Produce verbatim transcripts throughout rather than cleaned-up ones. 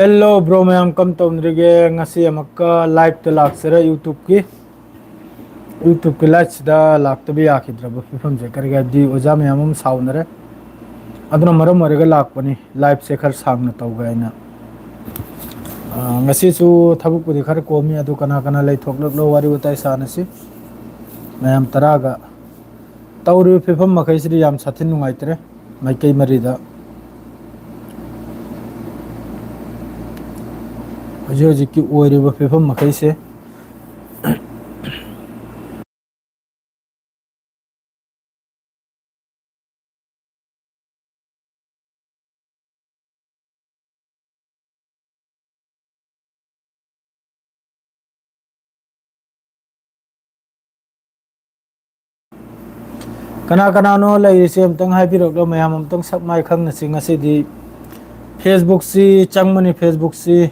Hello bro ꯃꯌꯥꯝ, ꯀꯝ ꯇꯧꯅꯔꯤꯒꯦ? ꯉꯁꯤ ꯑꯃꯨꯛꯀ live ꯇ ꯂꯥꯛꯆꯔꯦ YouTube ꯀꯤ꯫ YouTube ꯀꯤ live ꯁꯤꯗ ꯂꯥꯛꯇꯕ ꯌꯥꯈꯤꯗ꯭ꯔꯕ ꯐꯤꯕꯝꯁꯦ, ꯀꯔꯤꯒꯤ ꯍꯥꯏꯕꯗꯤ ꯑꯣꯖꯥ ꯃꯌꯥꯝ ꯑꯃ ꯁꯥꯎꯅꯔꯦ꯫ ꯑꯗꯨꯅ ꯃꯔꯝ ꯑꯣꯏꯔꯒ ꯂꯥꯛꯄꯅꯤ, live ꯁꯦ ꯈꯔ ꯁꯥꯡꯅ ꯇꯧꯒꯦ ꯍꯥꯏꯅ꯫ ꯑ, ꯉꯁꯤꯁꯨ ꯊꯕꯛꯄꯨꯗꯤ ꯈꯔ ꯀꯣꯝꯃꯤ, ꯑꯗꯨ ꯀꯅꯥ ꯀꯅꯥ ꯂꯩꯊꯣꯛꯂꯛꯂꯣ, ꯋꯥꯔꯤ ꯋꯥꯇꯥꯏ ꯁꯥꯟꯅꯁꯤ꯫ ꯃꯌꯥꯝ ꯇꯔꯥꯒ ꯇꯧꯔꯤꯕ ꯐꯤꯕꯝ ꯃꯈꯩꯁꯤꯗꯤ ꯌꯥꯝ ꯁꯥꯊꯤꯅ ꯅꯨꯡꯉꯥꯏꯇ꯭ꯔꯦ꯫ ꯃꯥꯏꯀꯩ ꯃꯔꯤꯗ ꯍꯧꯖꯤꯛ ꯍꯧꯖꯤꯛꯀꯤ ꯑꯣꯏꯔꯤꯕ ꯐꯤꯕꯝ ꯃꯈꯩꯁꯦ꯫ ꯀꯅꯥ ꯀꯅꯥꯅꯣ ꯂꯩꯔꯤꯁꯦ ꯑꯝꯇꯪ ꯍꯥꯏꯕꯤꯔꯛꯂꯣ, ꯃꯌꯥꯝ ꯑꯝꯇꯪ ꯁꯛ ꯃꯥꯏ ꯈꯪꯅꯁꯤ꯫ ꯉꯁꯤꯗꯤ Facebook ꯁꯤ ꯆꯪꯕꯅꯤ, Facebook ꯁꯤ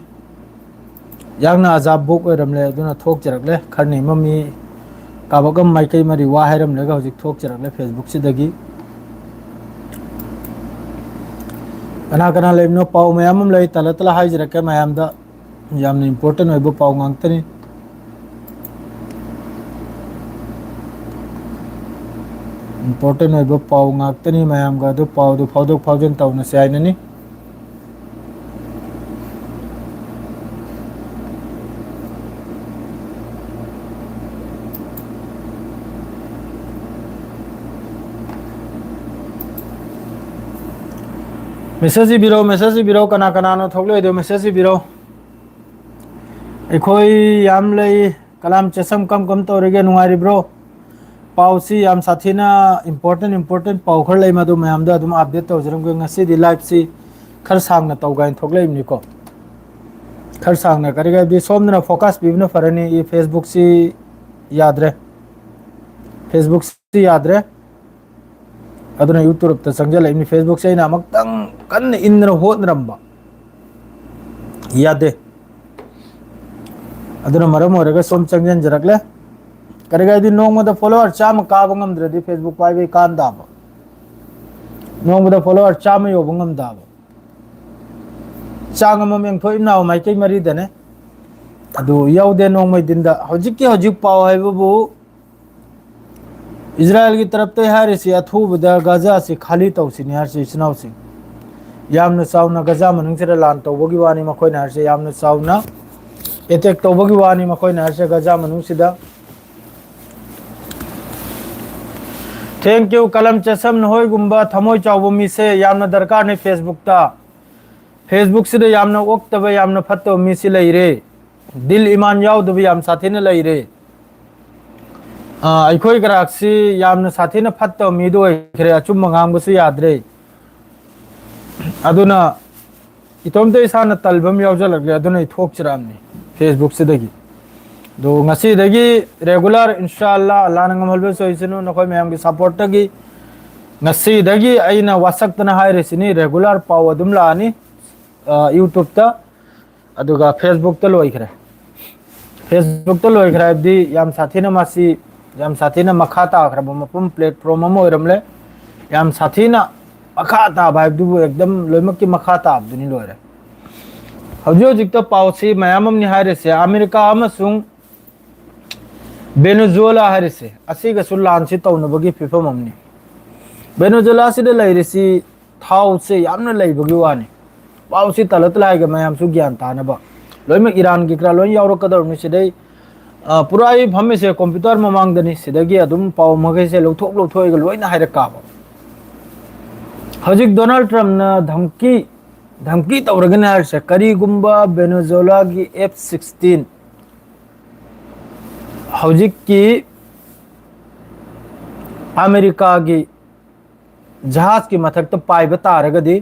ꯌꯥꯡꯅ ꯑꯖꯥꯕ ꯕꯣꯛ ꯑꯣꯏꯔꯝꯂꯦ, ꯑꯗꯨꯅ ꯊꯣꯛꯆꯔꯛꯂꯦ꯫ ꯈꯔꯅꯤ ꯑꯃ ꯃꯤ ꯀꯥꯕꯛ ꯑꯃ ꯃꯥꯏꯀꯩ ꯃꯔꯤ ꯋꯥ ꯍꯥꯏꯔꯝꯂꯒ ꯍꯧꯖꯤꯛ ꯊꯣꯛꯆꯔꯛꯂꯦ Facebook ꯁꯤꯗꯒꯤ꯫ ꯀꯅꯥ ꯀꯅꯥ ꯂꯩꯕꯅꯣ? ꯄꯥꯎ ꯃꯌꯥꯝ ꯑꯃ ꯂꯩ, ꯇꯂ ꯇꯂ ꯍꯥꯏꯖꯔꯛꯀꯦ ꯃꯌꯥꯝꯗ꯫ ꯌꯥꯝꯅ important ꯑꯣꯏꯕ ꯄꯥꯎ ꯉꯥꯛꯇꯅꯤ꯫ Important ꯑꯣꯏꯕ ꯄꯥꯎ ꯉꯥꯛꯇꯅꯤ, ꯃꯌꯥꯝꯒ ꯑꯗꯨ ꯄꯥꯎꯗꯨ ꯐꯥꯎꯗꯣꯛ ꯐꯥꯎꯖꯤꯟ ꯇꯧꯅꯁꯤ ꯍꯥꯏꯅꯅꯤ꯫ Message ꯏꯕꯤꯔꯣ, message ꯏꯕꯤꯔꯣ, ꯀꯅꯥ ꯀꯅꯥꯅꯣ ꯊꯣꯛꯂꯛꯏꯗꯣ message ꯏꯕꯤꯔꯣ꯫ ꯑꯩꯈꯣꯏ ꯌꯥꯝ ꯂꯩ꯫ ꯀꯂꯥꯝ ꯆꯦꯁꯝ ꯀꯝ ꯀꯝ ꯇꯧꯔꯤꯒꯦ? ꯅꯨꯡꯉꯥꯏꯔꯤꯕ꯭ꯔꯣ? ꯄꯥꯎꯁꯤ ꯌꯥꯝ ꯁꯥꯊꯤꯅ important important ꯄꯥꯎ ꯈꯔ ꯂꯩ, ꯃꯗꯨ ꯃꯌꯥꯝꯗ ꯑꯗꯨꯝ update ꯇꯧꯖꯔꯝꯒꯦ꯫ ꯉꯁꯤꯗꯤ live ꯁꯤ ꯈꯔ ꯁꯥꯡꯅ ꯇꯧ ꯀꯥꯏꯅ ꯊꯣꯛꯂꯛꯏꯕꯅꯤꯀꯣ꯫ ꯈꯔ ꯁꯥꯡꯅ ꯀꯔꯤ ꯍꯥꯏꯕꯗꯤ ꯁꯣꯝꯗꯅ focus ꯄꯤꯕꯅ ꯐꯔꯅꯤ꯫ ꯏ Facebook ꯁꯤ ꯌꯥꯗ꯭ꯔꯦ, Facebook ꯁꯤ ꯌꯥꯗ꯭ꯔꯦ꯫ ꯑꯗꯨꯅ YouTube ꯇ ꯆꯪꯁꯤꯜꯂꯛꯏꯕꯅꯤ꯫ Facebook ꯁꯦ ꯑꯩꯅ ꯑꯃꯨꯛꯇꯪ ꯀꯟꯅ ꯏꯟꯗꯅ ꯍꯣꯠꯅꯔꯝꯕ, ꯌꯥꯗꯦ꯫ ꯑꯗꯨꯅ ꯃꯔꯝ ꯑꯣꯏꯔꯒ ꯁꯣꯝ ꯆꯪꯁꯤꯟꯖꯔꯛꯂꯦ꯫ ꯀꯔꯤꯒꯤ ꯍꯥꯏꯗꯤ ꯅꯣꯡꯃꯗ follower ꯆꯥꯝꯃ ꯀꯥꯕ ꯉꯝꯗ꯭ꯔꯗꯤ Facebook ꯄꯥꯏꯕꯩ ꯀꯥꯟꯗꯥꯕ, ꯅꯣꯡꯃꯗ follower ꯆꯥꯝꯃ ꯌꯧꯕ ꯉꯝꯗꯥꯕ꯫ ꯆꯥꯡ ꯑꯃꯃꯝ ꯌꯦꯡꯊꯣꯛꯏ ꯅꯥꯎ ꯃꯥꯏꯀꯩ ꯃꯔꯤꯗꯅꯦ꯫ ꯑꯗꯨ ꯌꯥꯎꯗꯦ ꯅꯣꯡꯃꯩ ꯗꯤꯟꯗ꯫ ꯍꯧꯖꯤꯛꯀꯤ ꯍꯧꯖꯤꯛ ꯄꯥꯎ ꯍꯥꯏꯕꯕꯨ ꯏꯖꯔꯥꯌꯦꯜꯒꯤ ꯇꯔꯞꯇ ꯍꯥꯏꯔꯤꯁꯤ ꯑꯊꯨꯕꯗ ꯒꯖꯥꯁꯤ ꯈꯥꯂꯤ ꯇꯧꯁꯤꯅꯤ ꯍꯥꯏꯔꯤꯁꯤ ꯏꯆꯤꯟ ꯏꯅꯥꯎꯁꯤꯡ꯫ ꯌꯥꯝꯅ ꯆꯥꯎꯅ ꯒꯖꯥ ꯃꯅꯨꯡꯁꯤꯗ ꯂꯥꯟ ꯇꯧꯕꯒꯤ ꯋꯥꯅꯤ ꯃꯈꯣꯏꯅ ꯍꯥꯏꯔꯤꯁꯤ, ꯌꯥꯝꯅ ꯆꯥꯎꯅ ꯑꯦꯇꯦꯛ ꯇꯧꯕꯒꯤ ꯋꯥꯅꯤ ꯃꯈꯣꯏꯅ ꯍꯥꯏꯔꯤꯁꯤ ꯒꯖꯥ ꯃꯅꯨꯡꯁꯤꯗ꯫ Thank you ꯀꯂꯝ ꯆꯦꯁꯝ, ꯅꯈꯣꯏꯒꯨꯝꯕ ꯊꯃꯣꯏ ꯆꯥꯎꯕ ꯃꯤꯁꯦ ꯌꯥꯝꯅ ꯗꯔꯀꯥꯔꯅꯤ ꯐꯦꯁꯕꯨꯛꯇ꯫ ꯐꯦꯁꯕꯨꯛꯁꯤꯗ ꯌꯥꯝꯅ ꯑꯣꯛꯇꯕ, ꯌꯥꯝꯅ ꯐꯠꯇꯕ ꯃꯤꯁꯤ ꯂꯩꯔꯦ꯫ ꯗꯤꯜ ꯏꯃꯥꯟ ꯌꯥꯎꯗꯕ ꯌꯥꯝ ꯁꯥꯊꯤꯅ ꯂꯩꯔꯦ꯫ ꯑ, ꯑꯩꯈꯣꯏ ꯀꯔꯥꯛꯁꯤ ꯌꯥꯝꯅ ꯁꯥꯊꯤꯅ ꯐꯠꯇꯕ ꯃꯤꯗꯣ ꯑꯣꯏꯈ꯭ꯔꯦ, ꯑꯆꯨꯝꯕ ꯉꯥꯡꯕꯁꯨ ꯌꯥꯗ꯭ꯔꯦ꯫ ꯑꯗꯨꯅ ꯏꯇꯣꯝꯇ ꯏꯁꯥꯅ ꯇꯜꯕ ꯑꯃ ꯌꯥꯎꯁꯜꯂꯛꯂꯦ, ꯑꯗꯨꯅ ꯑꯩ ꯊꯣꯛꯆꯔꯛꯑꯕꯅꯤ ꯐꯦꯁꯕꯨꯛꯁꯤꯗꯒꯤ꯫ ꯑꯗꯣ ꯉꯁꯤꯗꯒꯤ ꯔꯦꯒꯨꯂꯔ ꯏꯟꯁꯥ ꯑꯜꯂꯥ, ꯑꯜꯂꯥꯅ ꯉꯝꯍꯜꯕꯁꯨ ꯑꯣꯏꯁꯅꯨ, ꯅꯈꯣꯏ ꯃꯌꯥꯝꯒꯤ ꯁꯞꯄꯣꯔꯠꯇꯒꯤ ꯉꯁꯤꯗꯒꯤ ꯑꯩꯅ ꯋꯥꯁꯛꯇꯅ ꯍꯥꯏꯔꯤꯁꯤꯅꯤ, ꯔꯦꯒꯨꯂꯔ ꯄꯥꯎ ꯑꯗꯨꯝ ꯂꯥꯛꯑꯅꯤ꯫ ꯑ, ꯌꯨꯇ꯭ꯌꯨꯕꯇ, ꯑꯗꯨꯒ ꯐꯦꯁꯕꯨꯛꯇ ꯂꯣꯏꯈ꯭ꯔꯦ꯫ ꯐꯦꯁꯕꯨꯛꯇ ꯂꯣꯏꯈ꯭ꯔꯦ ꯍꯥꯏꯕꯗꯤ ꯌꯥꯝ ꯁꯥꯊꯤꯅ ꯃꯁꯤ, ꯌꯥꯝ ꯁꯥꯊꯤꯅ ꯃꯈꯥ ꯇꯥꯈ꯭ꯔꯕ ꯃꯐꯝ, ꯄ꯭ꯂꯦꯠꯐꯣꯝ ꯑꯃ ꯑꯣꯏꯔꯝꯂꯦ꯫ ꯌꯥꯝ ꯁꯥꯊꯤꯅ ꯃꯈꯥ ꯇꯥꯕ ꯍꯥꯏꯕꯗꯨꯕꯨ ꯑꯦꯛꯗꯝ ꯂꯣꯏꯅꯃꯛꯀꯤ ꯃꯈꯥ ꯇꯥꯕꯗꯨꯅꯤ ꯂꯣꯏꯔꯦ꯫ ꯍꯧꯖꯤꯛ ꯍꯧꯖꯤꯛꯇ ꯄꯥꯎꯁꯤ ꯃꯌꯥꯝ ꯑꯃꯅꯤ ꯍꯥꯏꯔꯤꯁꯦ, ꯑꯃꯦꯔꯤꯀꯥ ꯑꯃꯁꯨꯡ ꯕꯦꯅꯦꯖꯨꯋꯦꯂꯥ ꯍꯥꯏꯔꯤꯁꯦ ꯑꯁꯤꯒꯁꯨ ꯂꯥꯟꯁꯤ ꯇꯧꯅꯕꯒꯤ ꯐꯤꯕꯝ ꯑꯃꯅꯤ꯫ ꯕꯦꯅꯦꯖꯨꯋꯦꯂꯥꯁꯤꯗ ꯂꯩꯔꯤꯁꯤ ꯊꯥꯎꯁꯦ ꯌꯥꯝꯅ ꯂꯩꯕꯒꯤ ꯋꯥꯅꯤ꯫ ꯄꯥꯎꯁꯤ ꯇꯂꯠ ꯇꯂꯥꯏꯒ ꯃꯌꯥꯝꯁꯨ ꯒ꯭ꯌꯥꯟ ꯇꯥꯅꯕ ꯂꯣꯏꯅꯃꯛ ꯏꯔꯥꯟꯒꯤ ꯈꯔ ꯂꯣꯏ ꯌꯥꯎꯔꯛꯀꯗꯧꯔꯕꯅꯤ꯫ ꯁꯤꯗꯩ, ꯑ, ꯄꯨꯔꯥ ꯑꯩ ꯐꯝꯃꯤꯁꯦ ꯀꯝꯄ꯭ꯌꯨꯇꯔ ꯃꯃꯥꯡꯗꯅꯤ꯫ ꯁꯤꯗꯒꯤ ꯑꯗꯨꯝ ꯄꯥꯎ ꯃꯈꯩꯁꯦ ꯂꯧꯊꯣꯛ ꯂꯧꯊꯣꯛꯑꯒ ꯂꯣꯏꯅ ꯍꯥꯏꯔꯛꯀꯥꯕ꯫ ꯍꯧꯖꯤꯛ ꯗꯣꯅꯥꯜꯗ ꯇ꯭ꯔꯝꯞꯅ ꯙꯝꯀꯤ, ꯙꯝꯀꯤ ꯇꯧꯔꯒꯅꯤ ꯍꯥꯏꯔꯤꯁꯦ, ꯀꯔꯤꯒꯨꯝꯕ ꯕꯦꯅꯦꯖꯨꯋꯦꯂꯥꯒꯤ ꯑꯦꯐ ꯁꯤꯛꯁꯇꯤꯟ ꯍꯧꯖꯤꯛꯀꯤ ꯑꯃꯦꯔꯤꯀꯥꯒꯤ ꯖꯍꯥꯖꯀꯤ ꯃꯊꯛꯇ ꯄꯥꯏꯕ ꯇꯥꯔꯒꯗꯤ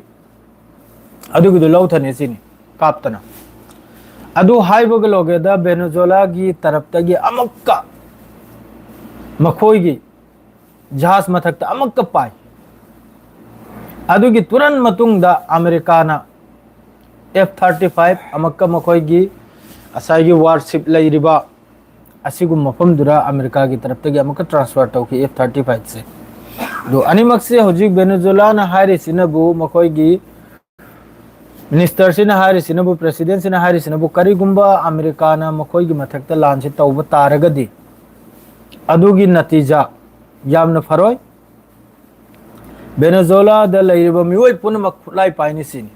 ꯑꯗꯨꯒꯤꯗꯣ ꯂꯧꯊꯅꯤ ꯁꯤꯅꯤ ꯀꯥꯞꯇꯅ꯫ ꯑꯗꯨ ꯍꯥꯏꯕꯒ ꯂꯣꯏꯒꯦꯗ ꯕꯦꯅꯦꯖꯨꯋꯦꯂꯥꯒꯤ ꯇꯔꯞꯇꯒꯤ ꯑꯃꯨꯛꯀ ꯃꯈꯣꯏꯒꯤ ꯖꯍꯥꯖ ꯃꯊꯛꯇ ꯑꯃꯨꯛꯀ ꯄꯥꯏ꯫ ꯑꯗꯨꯒꯤ ꯇꯨꯔꯟ ꯃꯇꯨꯡꯗ ꯑꯃꯦꯔꯤꯀꯥꯅ ꯑꯦꯐ ꯊꯥꯔꯇꯤ ꯐꯥꯏꯚ ꯑꯃꯨꯛꯀ ꯃꯈꯣꯏꯒꯤ ꯉꯁꯥꯏꯒꯤ ꯋꯥꯔꯁꯤꯞ ꯂꯩꯔꯤꯕ ꯑꯁꯤꯒꯨꯝꯕ ꯃꯐꯝꯗꯨꯗ ꯑꯃꯦꯔꯤꯀꯥꯒꯤ ꯇꯔꯞꯇꯒꯤ ꯑꯃꯨꯛꯀ ꯇ꯭ꯔꯥꯟꯁꯐꯔ ꯇꯧꯈꯤ ꯑꯦꯐ ꯊꯥꯔꯇꯤ ꯐꯥꯏꯚꯁꯦ꯫ ꯑꯗꯣ ꯑꯅꯤꯃꯛꯁꯦ ꯍꯧꯖꯤꯛ ꯕꯦꯅꯦꯖꯨꯋꯦꯂꯥꯅ ꯍꯥꯏꯔꯤꯁꯤꯅꯕꯨ ꯃꯈꯣꯏꯒꯤ ꯃꯤꯅꯤꯁꯇꯔꯁꯤꯅ ꯍꯥꯏꯔꯤꯁꯤꯅꯕꯨ, ꯄ꯭ꯔꯦꯁꯤꯗꯦꯟꯁꯤꯅ ꯍꯥꯏꯔꯤꯁꯤꯅꯕꯨ, ꯀꯔꯤꯒꯨꯝꯕ ꯑꯃꯦꯔꯤꯀꯥꯅ ꯃꯈꯣꯏꯒꯤ ꯃꯊꯛꯇ ꯂꯥꯟꯁꯤ ꯇꯧꯕ ꯇꯥꯔꯒꯗꯤ ꯑꯗꯨꯒꯤ ꯅꯇꯤꯖꯥ ꯌꯥꯝꯅ ꯐꯔꯣꯏ꯫ ꯚꯦꯅꯦꯖꯨꯋꯦꯂꯥꯗ ꯂꯩꯔꯤꯕ ꯃꯤꯑꯣꯏ ꯄꯨꯝꯅꯃꯛ ꯈꯨꯠꯂꯥꯏ ꯄꯥꯏꯅꯤ ꯁꯤꯅꯤ꯫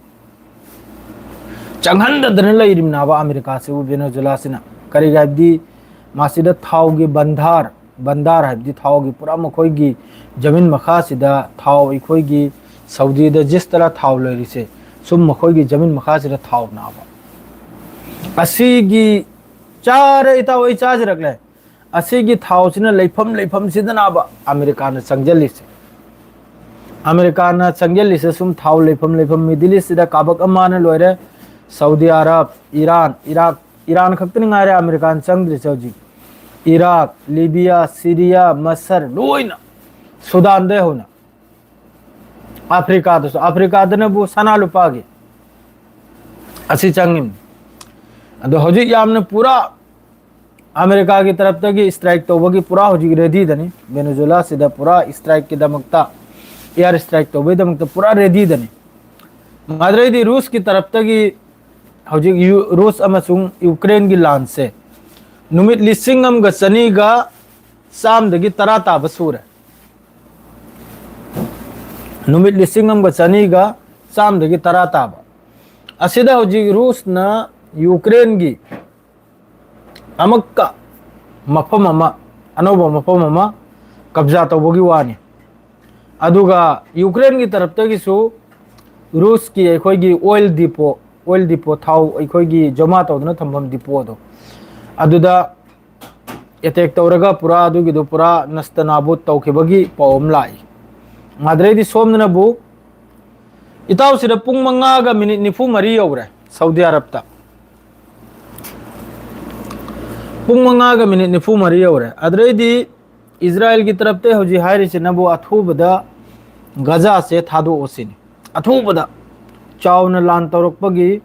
ꯆꯪꯍꯟꯗꯗꯅ ꯂꯩꯔꯤꯕꯅꯦꯕ ꯑꯃꯦꯔꯤꯀꯥꯁꯤꯕꯨ ꯚꯦꯅꯦꯖꯨꯋꯦꯂꯥꯁꯤꯅ꯫ ꯀꯔꯤꯒꯤ ꯍꯥꯏꯕꯗꯤ ꯃꯁꯤꯗ ꯊꯥꯎꯒꯤ ꯕꯟꯗꯥꯔ, ꯕꯟꯗꯥꯔ ꯍꯥꯏꯕꯗꯤ ꯊꯥꯎꯒꯤ ꯄꯨꯔꯥ ꯃꯈꯣꯏꯒꯤ ꯖꯃꯤꯟ ꯃꯈꯥꯁꯤꯗ ꯊꯥꯎ, ꯑꯩꯈꯣꯏꯒꯤ ꯁꯥꯎꯗꯤꯗ ꯖꯤꯁ ꯇꯔꯥ ꯊꯥꯎ ꯂꯩꯔꯤꯁꯦ, ꯁꯨꯝ ꯃꯈꯣꯏꯒꯤ ꯖꯃꯤꯟ ꯃꯈꯥꯁꯤꯗ ꯊꯥꯎꯅꯦꯕ꯫ ꯑꯁꯤꯒꯤ ꯆꯥꯔꯦ ꯏꯇꯥꯎ, ꯑꯩ ꯆꯥꯖꯔꯛꯂꯦ꯫ ꯑꯁꯤꯒꯤ ꯊꯥꯎꯁꯤꯅ ꯂꯩꯐꯝ ꯂꯩꯐꯝꯁꯤꯗꯅꯦꯕ ꯑꯃꯦꯔꯤꯀꯥꯅ ꯆꯪꯁꯤꯜꯂꯤꯁꯦ꯫ ꯑꯃꯦꯔꯤꯀꯥꯅ ꯆꯪꯁꯤꯜꯂꯤꯁꯦ ꯁꯨꯝ ꯊꯥꯎ ꯂꯩꯐꯝ ꯂꯩꯐꯝ ꯃꯤꯗꯜ ꯏꯁꯁꯤꯗ ꯀꯥꯕꯛ ꯑꯃꯅ ꯂꯣꯏꯔꯦ꯫ Saudi Arab, Iran, Iraq, Iran ꯈꯛꯇꯅꯤ ꯉꯥꯏꯔꯦ ꯑꯃꯦꯔꯤꯀꯥꯅ ꯆꯪꯗ꯭ꯔꯤꯁꯦ ꯍꯧꯖꯤꯛ꯫ ꯏꯔꯥꯛ, ꯂꯤꯕꯤꯌꯥ, ꯁꯤꯔꯤꯌꯥ, ꯃꯁꯔ, ꯂꯣꯏꯅ, ꯁꯨꯗꯥꯟꯗꯩ ꯍꯧꯅ꯫ ꯑꯐ꯭ꯔꯤꯀꯥꯗꯁꯨ, ꯑꯐ꯭ꯔꯤꯀꯥꯗꯅꯕꯨ ꯁꯅꯥ ꯂꯨꯄꯥꯒꯤ꯫ ꯑꯁꯤ ꯆꯪꯉꯤꯝꯅꯤ꯫ ꯑꯗꯣ ꯍꯧꯖꯤꯛ ꯌꯥꯝꯅ ꯄꯨꯔꯥ ꯑꯃꯦꯔꯤꯀꯥꯒꯤ ꯇꯔꯞꯇꯒꯤ ꯁ꯭ꯇ꯭ꯔꯥꯏꯛ ꯇꯧꯕꯒꯤ ꯄꯨꯔꯥ ꯍꯧꯖꯤꯛ ꯔꯦꯗꯤꯗꯅꯤ꯫ ꯚꯦꯅꯦꯖꯨꯋꯦꯂꯥꯁꯤꯗ ꯄꯨꯔꯥ ꯁ꯭ꯇ꯭ꯔꯥꯏꯛꯀꯤꯗꯃꯛꯇ, ꯑꯦꯌꯔ ꯁ꯭ꯇ꯭ꯔꯥꯏꯛ ꯇꯧꯕꯒꯤꯗꯃꯛꯇ ꯄꯨꯔꯥ ꯔꯦꯗꯤꯗꯅꯤ꯫ ꯃꯗꯨꯗꯩꯗꯤ ꯔꯨꯁꯀꯤ ꯇꯔꯞꯇꯒꯤ ꯍꯧꯖꯤꯛ ꯌꯨ-, ꯔꯨꯁ ꯑꯃꯁꯨꯡ ꯌꯨꯀ꯭ꯔꯦꯟꯒꯤ ꯂꯥꯟꯁꯦ ꯅꯨꯃꯤꯠ ꯂꯤꯁꯤꯡ ꯑꯃꯒ ꯆꯅꯤꯒ ꯆꯥꯝꯗꯒꯤ ꯇꯔꯥ ꯇꯥꯕ ꯁꯨꯔꯦ꯫ ꯅꯨꯃꯤꯠ ꯂꯤꯁꯤꯡ ꯑꯃꯒ ꯆꯅꯤꯒ ꯆꯥꯝꯗꯒꯤ ꯇꯔꯥ ꯇꯥꯕ꯫ ꯑꯁꯤꯗ ꯍꯧꯖꯤꯛ ꯔꯨꯁꯅ ꯌꯨꯀ꯭ꯔꯦꯟꯒꯤ ꯑꯃꯛꯀ ꯃꯐꯝ ꯑꯃ, ꯑꯅꯧꯕ ꯃꯐꯝ ꯑꯃ ꯀꯕꯖꯥ ꯇꯧꯕꯒꯤ ꯋꯥꯅꯤ꯫ ꯑꯗꯨꯒ ꯌꯨꯀ꯭ꯔꯦꯟꯒꯤ ꯇꯔꯞꯇꯒꯤꯁꯨ ꯔꯨꯁꯀꯤ ꯑꯩꯈꯣꯏꯒꯤ ꯑꯣꯏꯜ ꯗꯤꯄꯣ, ꯑꯣꯏꯜ ꯗꯤꯄꯣ, ꯊꯥꯎ ꯑꯩꯈꯣꯏꯒꯤ ꯖꯃꯥ ꯇꯧꯗꯨꯅ ꯊꯝꯐꯝ ꯗꯤꯄꯣꯗꯣ, ꯑꯗꯨꯗ ꯑꯦꯇꯦꯛ ꯇꯧꯔꯒ ꯄꯨꯔꯥ ꯑꯗꯨꯒꯤꯗꯣ ꯄꯨꯔꯥ ꯅꯁꯇ ꯅꯥꯕꯨꯠ ꯇꯧꯈꯤꯕꯒꯤ ꯄꯥꯎ ꯑꯃ ꯂꯥꯛꯏ꯫ ꯑꯗꯨꯗꯩꯗꯤ ꯁꯣꯝꯗꯅꯕꯨ ꯏꯇꯥꯎꯁꯤꯗ ꯄꯨꯡ ꯃꯉꯥꯒ ꯃꯤꯅꯤꯠ ꯅꯤꯐꯨ ꯃꯔꯤ ꯌꯧꯔꯦ ꯁꯥꯎꯗꯤ ꯑꯔꯕꯇ꯫ ꯄꯨꯡ ꯃꯉꯥꯒ ꯃꯤꯅꯤꯠ ꯅꯤꯐꯨ ꯃꯔꯤ ꯌꯧꯔꯦ꯫ ꯑꯗꯨꯗꯩꯗꯤ ꯏꯖꯔꯥꯏꯜꯒꯤ ꯇꯔꯞꯇ ꯍꯧꯖꯤꯛ ꯍꯥꯏꯔꯤꯁꯤꯅꯕꯨ ꯑꯊꯨꯕꯗ ꯒꯖꯥꯁꯦ ꯊꯥꯗꯣꯛꯑꯣ ꯁꯤꯅꯤ꯫ ꯑꯊꯨꯕꯗ ꯆꯥꯎꯅ ꯂꯥꯟ ꯇꯧꯔꯛꯄꯒꯤ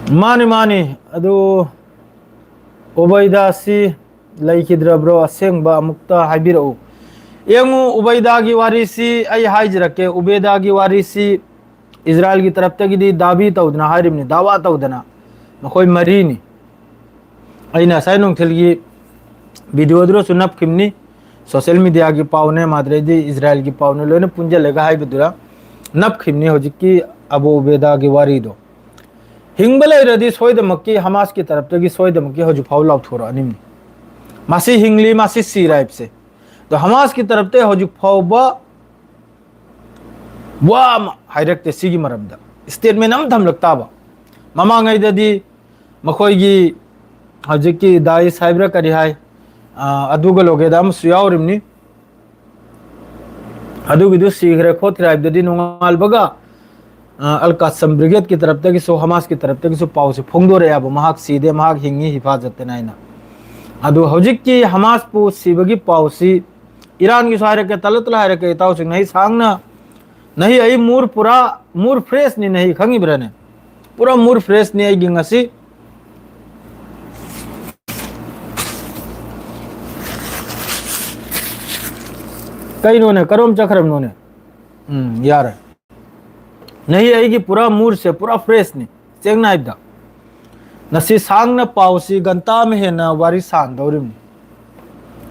ꯃꯥꯅꯤ, ꯃꯥꯅꯤ꯫ ꯑꯗꯨ ꯎꯕꯩꯗꯥꯁꯤ ꯂꯩꯈꯤꯗ꯭ꯔꯕ꯭ꯔꯣ? ꯑꯁꯦꯡꯕ ꯑꯃꯨꯛꯇ ꯍꯥꯏꯕꯤꯔꯛꯎ꯫ ꯌꯦꯡꯉꯨ, ꯎꯕꯩꯗꯥꯒꯤ ꯋꯥꯔꯤꯁꯤ ꯑꯩ ꯍꯥꯏꯖꯔꯛꯀꯦ꯫ ꯎꯕꯩꯗꯥꯒꯤ ꯋꯥꯔꯤꯁꯤ ꯏꯖꯔꯥꯏꯜꯒꯤ ꯇꯔꯞꯇꯒꯤꯗꯤ ꯗꯥꯕꯤ ꯇꯧꯗꯅ ꯍꯥꯏꯔꯤꯕꯅꯤ, ꯗꯥꯋꯥ ꯇꯧꯗꯅ꯫ ꯃꯈꯣꯏ ꯃꯔꯤꯅꯤ꯫ ꯑꯩꯅ ꯉꯁꯥꯏ ꯅꯨꯡꯊꯤꯜꯒꯤ ꯚꯤꯗꯤꯑꯣꯗꯨꯗꯁꯨ ꯅꯞꯈꯤꯕꯅꯤ꯫ ꯁꯣꯁꯤꯌꯦꯜ ꯃꯤꯗꯤꯌꯥꯒꯤ ꯄꯥꯎꯅꯦ, ꯃꯥꯗ꯭ꯔꯩꯗꯤ ꯏꯖꯔꯥꯏꯜꯒꯤ ꯄꯥꯎꯅꯦ, ꯂꯣꯏꯅ ꯄꯨꯟꯁꯤꯜꯂꯒ ꯍꯥꯏꯕꯗꯨꯗ ꯅꯞꯈꯤꯕꯅꯤ ꯍꯧꯖꯤꯛꯀꯤ ꯑꯕꯨ ꯎꯕꯦꯗꯥꯒꯤ ꯋꯥꯔꯤꯗꯣ꯫ ꯍꯤꯡꯕ ꯂꯩꯔꯗꯤ ꯁꯣꯏꯗꯃꯛꯀꯤ ꯍꯃꯥꯁꯀꯤ ꯇꯔꯞꯇꯒꯤ ꯁꯣꯏꯗꯃꯛꯀꯤ ꯍꯧꯖꯤꯛ ꯐꯥꯎ ꯂꯥꯎꯊꯣꯔꯛꯑꯅꯤꯡꯕꯅꯤ꯫ ꯃꯁꯤ ꯍꯤꯡꯂꯤ, ꯃꯁꯤ ꯁꯤꯔꯦ ꯍꯥꯏꯕꯁꯦ꯫ ꯑꯗꯣ ꯍꯃꯥꯁꯀꯤ ꯇꯔꯞꯇꯒꯤ ꯍꯧꯖꯤꯛ ꯐꯥꯎꯕ ꯋꯥ ꯑꯃ ꯍꯥꯏꯔꯛꯇꯦ ꯁꯤꯒꯤ ꯃꯔꯝꯗ꯫ ꯁ꯭ꯇꯦꯠꯃꯦꯟ ꯑꯃ ꯊꯝꯂꯛ ꯇꯥꯕ꯫ ꯃꯃꯥꯡꯉꯩꯗꯗꯤ ꯃꯈꯣꯏꯒꯤ ꯍꯧꯖꯤꯛꯀꯤ ꯗꯥꯏꯁ ꯍꯥꯏꯕ꯭ꯔꯥ ꯀꯔꯤ ꯍꯥꯏ, ꯑ, ꯑꯗꯨꯒ ꯂꯣꯒꯦꯗ ꯑꯃꯁꯨ ꯌꯥꯎꯔꯤꯕꯅꯤ꯫ ꯑꯗꯨꯒꯤꯗꯨ ꯁꯤꯈ꯭ꯔꯦ ꯈꯣꯠꯈ꯭ꯔꯦ ꯍꯥꯏꯕꯗꯨꯗꯤ ꯅꯣꯡꯉꯥꯜꯕꯒ, ꯑ, ꯑꯜ ꯀꯥꯁꯝ ꯕ꯭ꯔꯤꯒꯦꯗꯀꯤ ꯇꯔꯞꯇꯒꯤꯁꯨ, ꯍꯃꯥꯁꯀꯤ ꯇꯔꯞꯇꯒꯤꯁꯨ ꯄꯥꯎꯁꯦ ꯐꯣꯡꯗꯣꯔꯛꯑꯦꯕ, ꯃꯍꯥꯛ ꯁꯤꯗꯦ, ꯃꯍꯥꯛ ꯍꯤꯡꯉꯤ, ꯍꯤꯐꯥꯖꯠꯇꯅ ꯍꯥꯏꯅ꯫ ꯑꯗꯨ ꯍꯧꯖꯤꯛꯀꯤ ꯍꯃꯥꯁꯄꯨ ꯁꯤꯕꯒꯤ ꯄꯥꯎꯁꯤ ꯏꯔꯥꯟꯒꯤꯁꯨ ꯍꯥꯏꯔꯛꯀꯦ, ꯇꯂꯠ ꯇꯂ ꯍꯥꯏꯔꯛꯀꯦ, ꯏꯇꯥꯎꯁꯤꯡ꯫ ꯅꯍꯤ ꯁꯥꯡꯅ, ꯅꯍꯤ ꯑꯩ ꯃꯨꯔ ꯄꯨꯔꯥ, ꯃꯨꯔ ꯐ꯭ꯔꯦꯁꯅꯤ, ꯅꯍꯤ ꯈꯪꯉꯤꯕ꯭ꯔꯥꯅꯦ? ꯄꯨꯔꯥ ꯃꯨꯔ ꯐ꯭ꯔꯦꯁꯅꯤ ꯑꯩꯒꯤ ꯉꯁꯤ꯫ ꯀꯩꯅꯣꯅꯦ, ꯀꯔꯣꯝ ꯆꯠꯈ꯭ꯔꯕꯅꯣꯅꯦ? ꯎꯝ, ꯌꯥꯔꯦ꯫ ꯅꯍꯤ ꯑꯩꯒꯤ ꯄꯨꯔꯥ ꯃꯨꯔꯁꯦ ꯄꯨꯔꯥ ꯐ꯭ꯔꯦꯁꯅꯤ, ꯁꯦꯡꯅ ꯍꯥꯏꯕꯗ꯫ ꯉꯁꯤ ꯁꯥꯡꯅ ꯄꯥꯎꯁꯤ ꯒꯟꯇꯥ ꯑꯃ ꯍꯦꯟꯅ ꯋꯥꯔꯤ ꯁꯥꯟꯗꯧꯔꯤꯕꯅꯤ꯫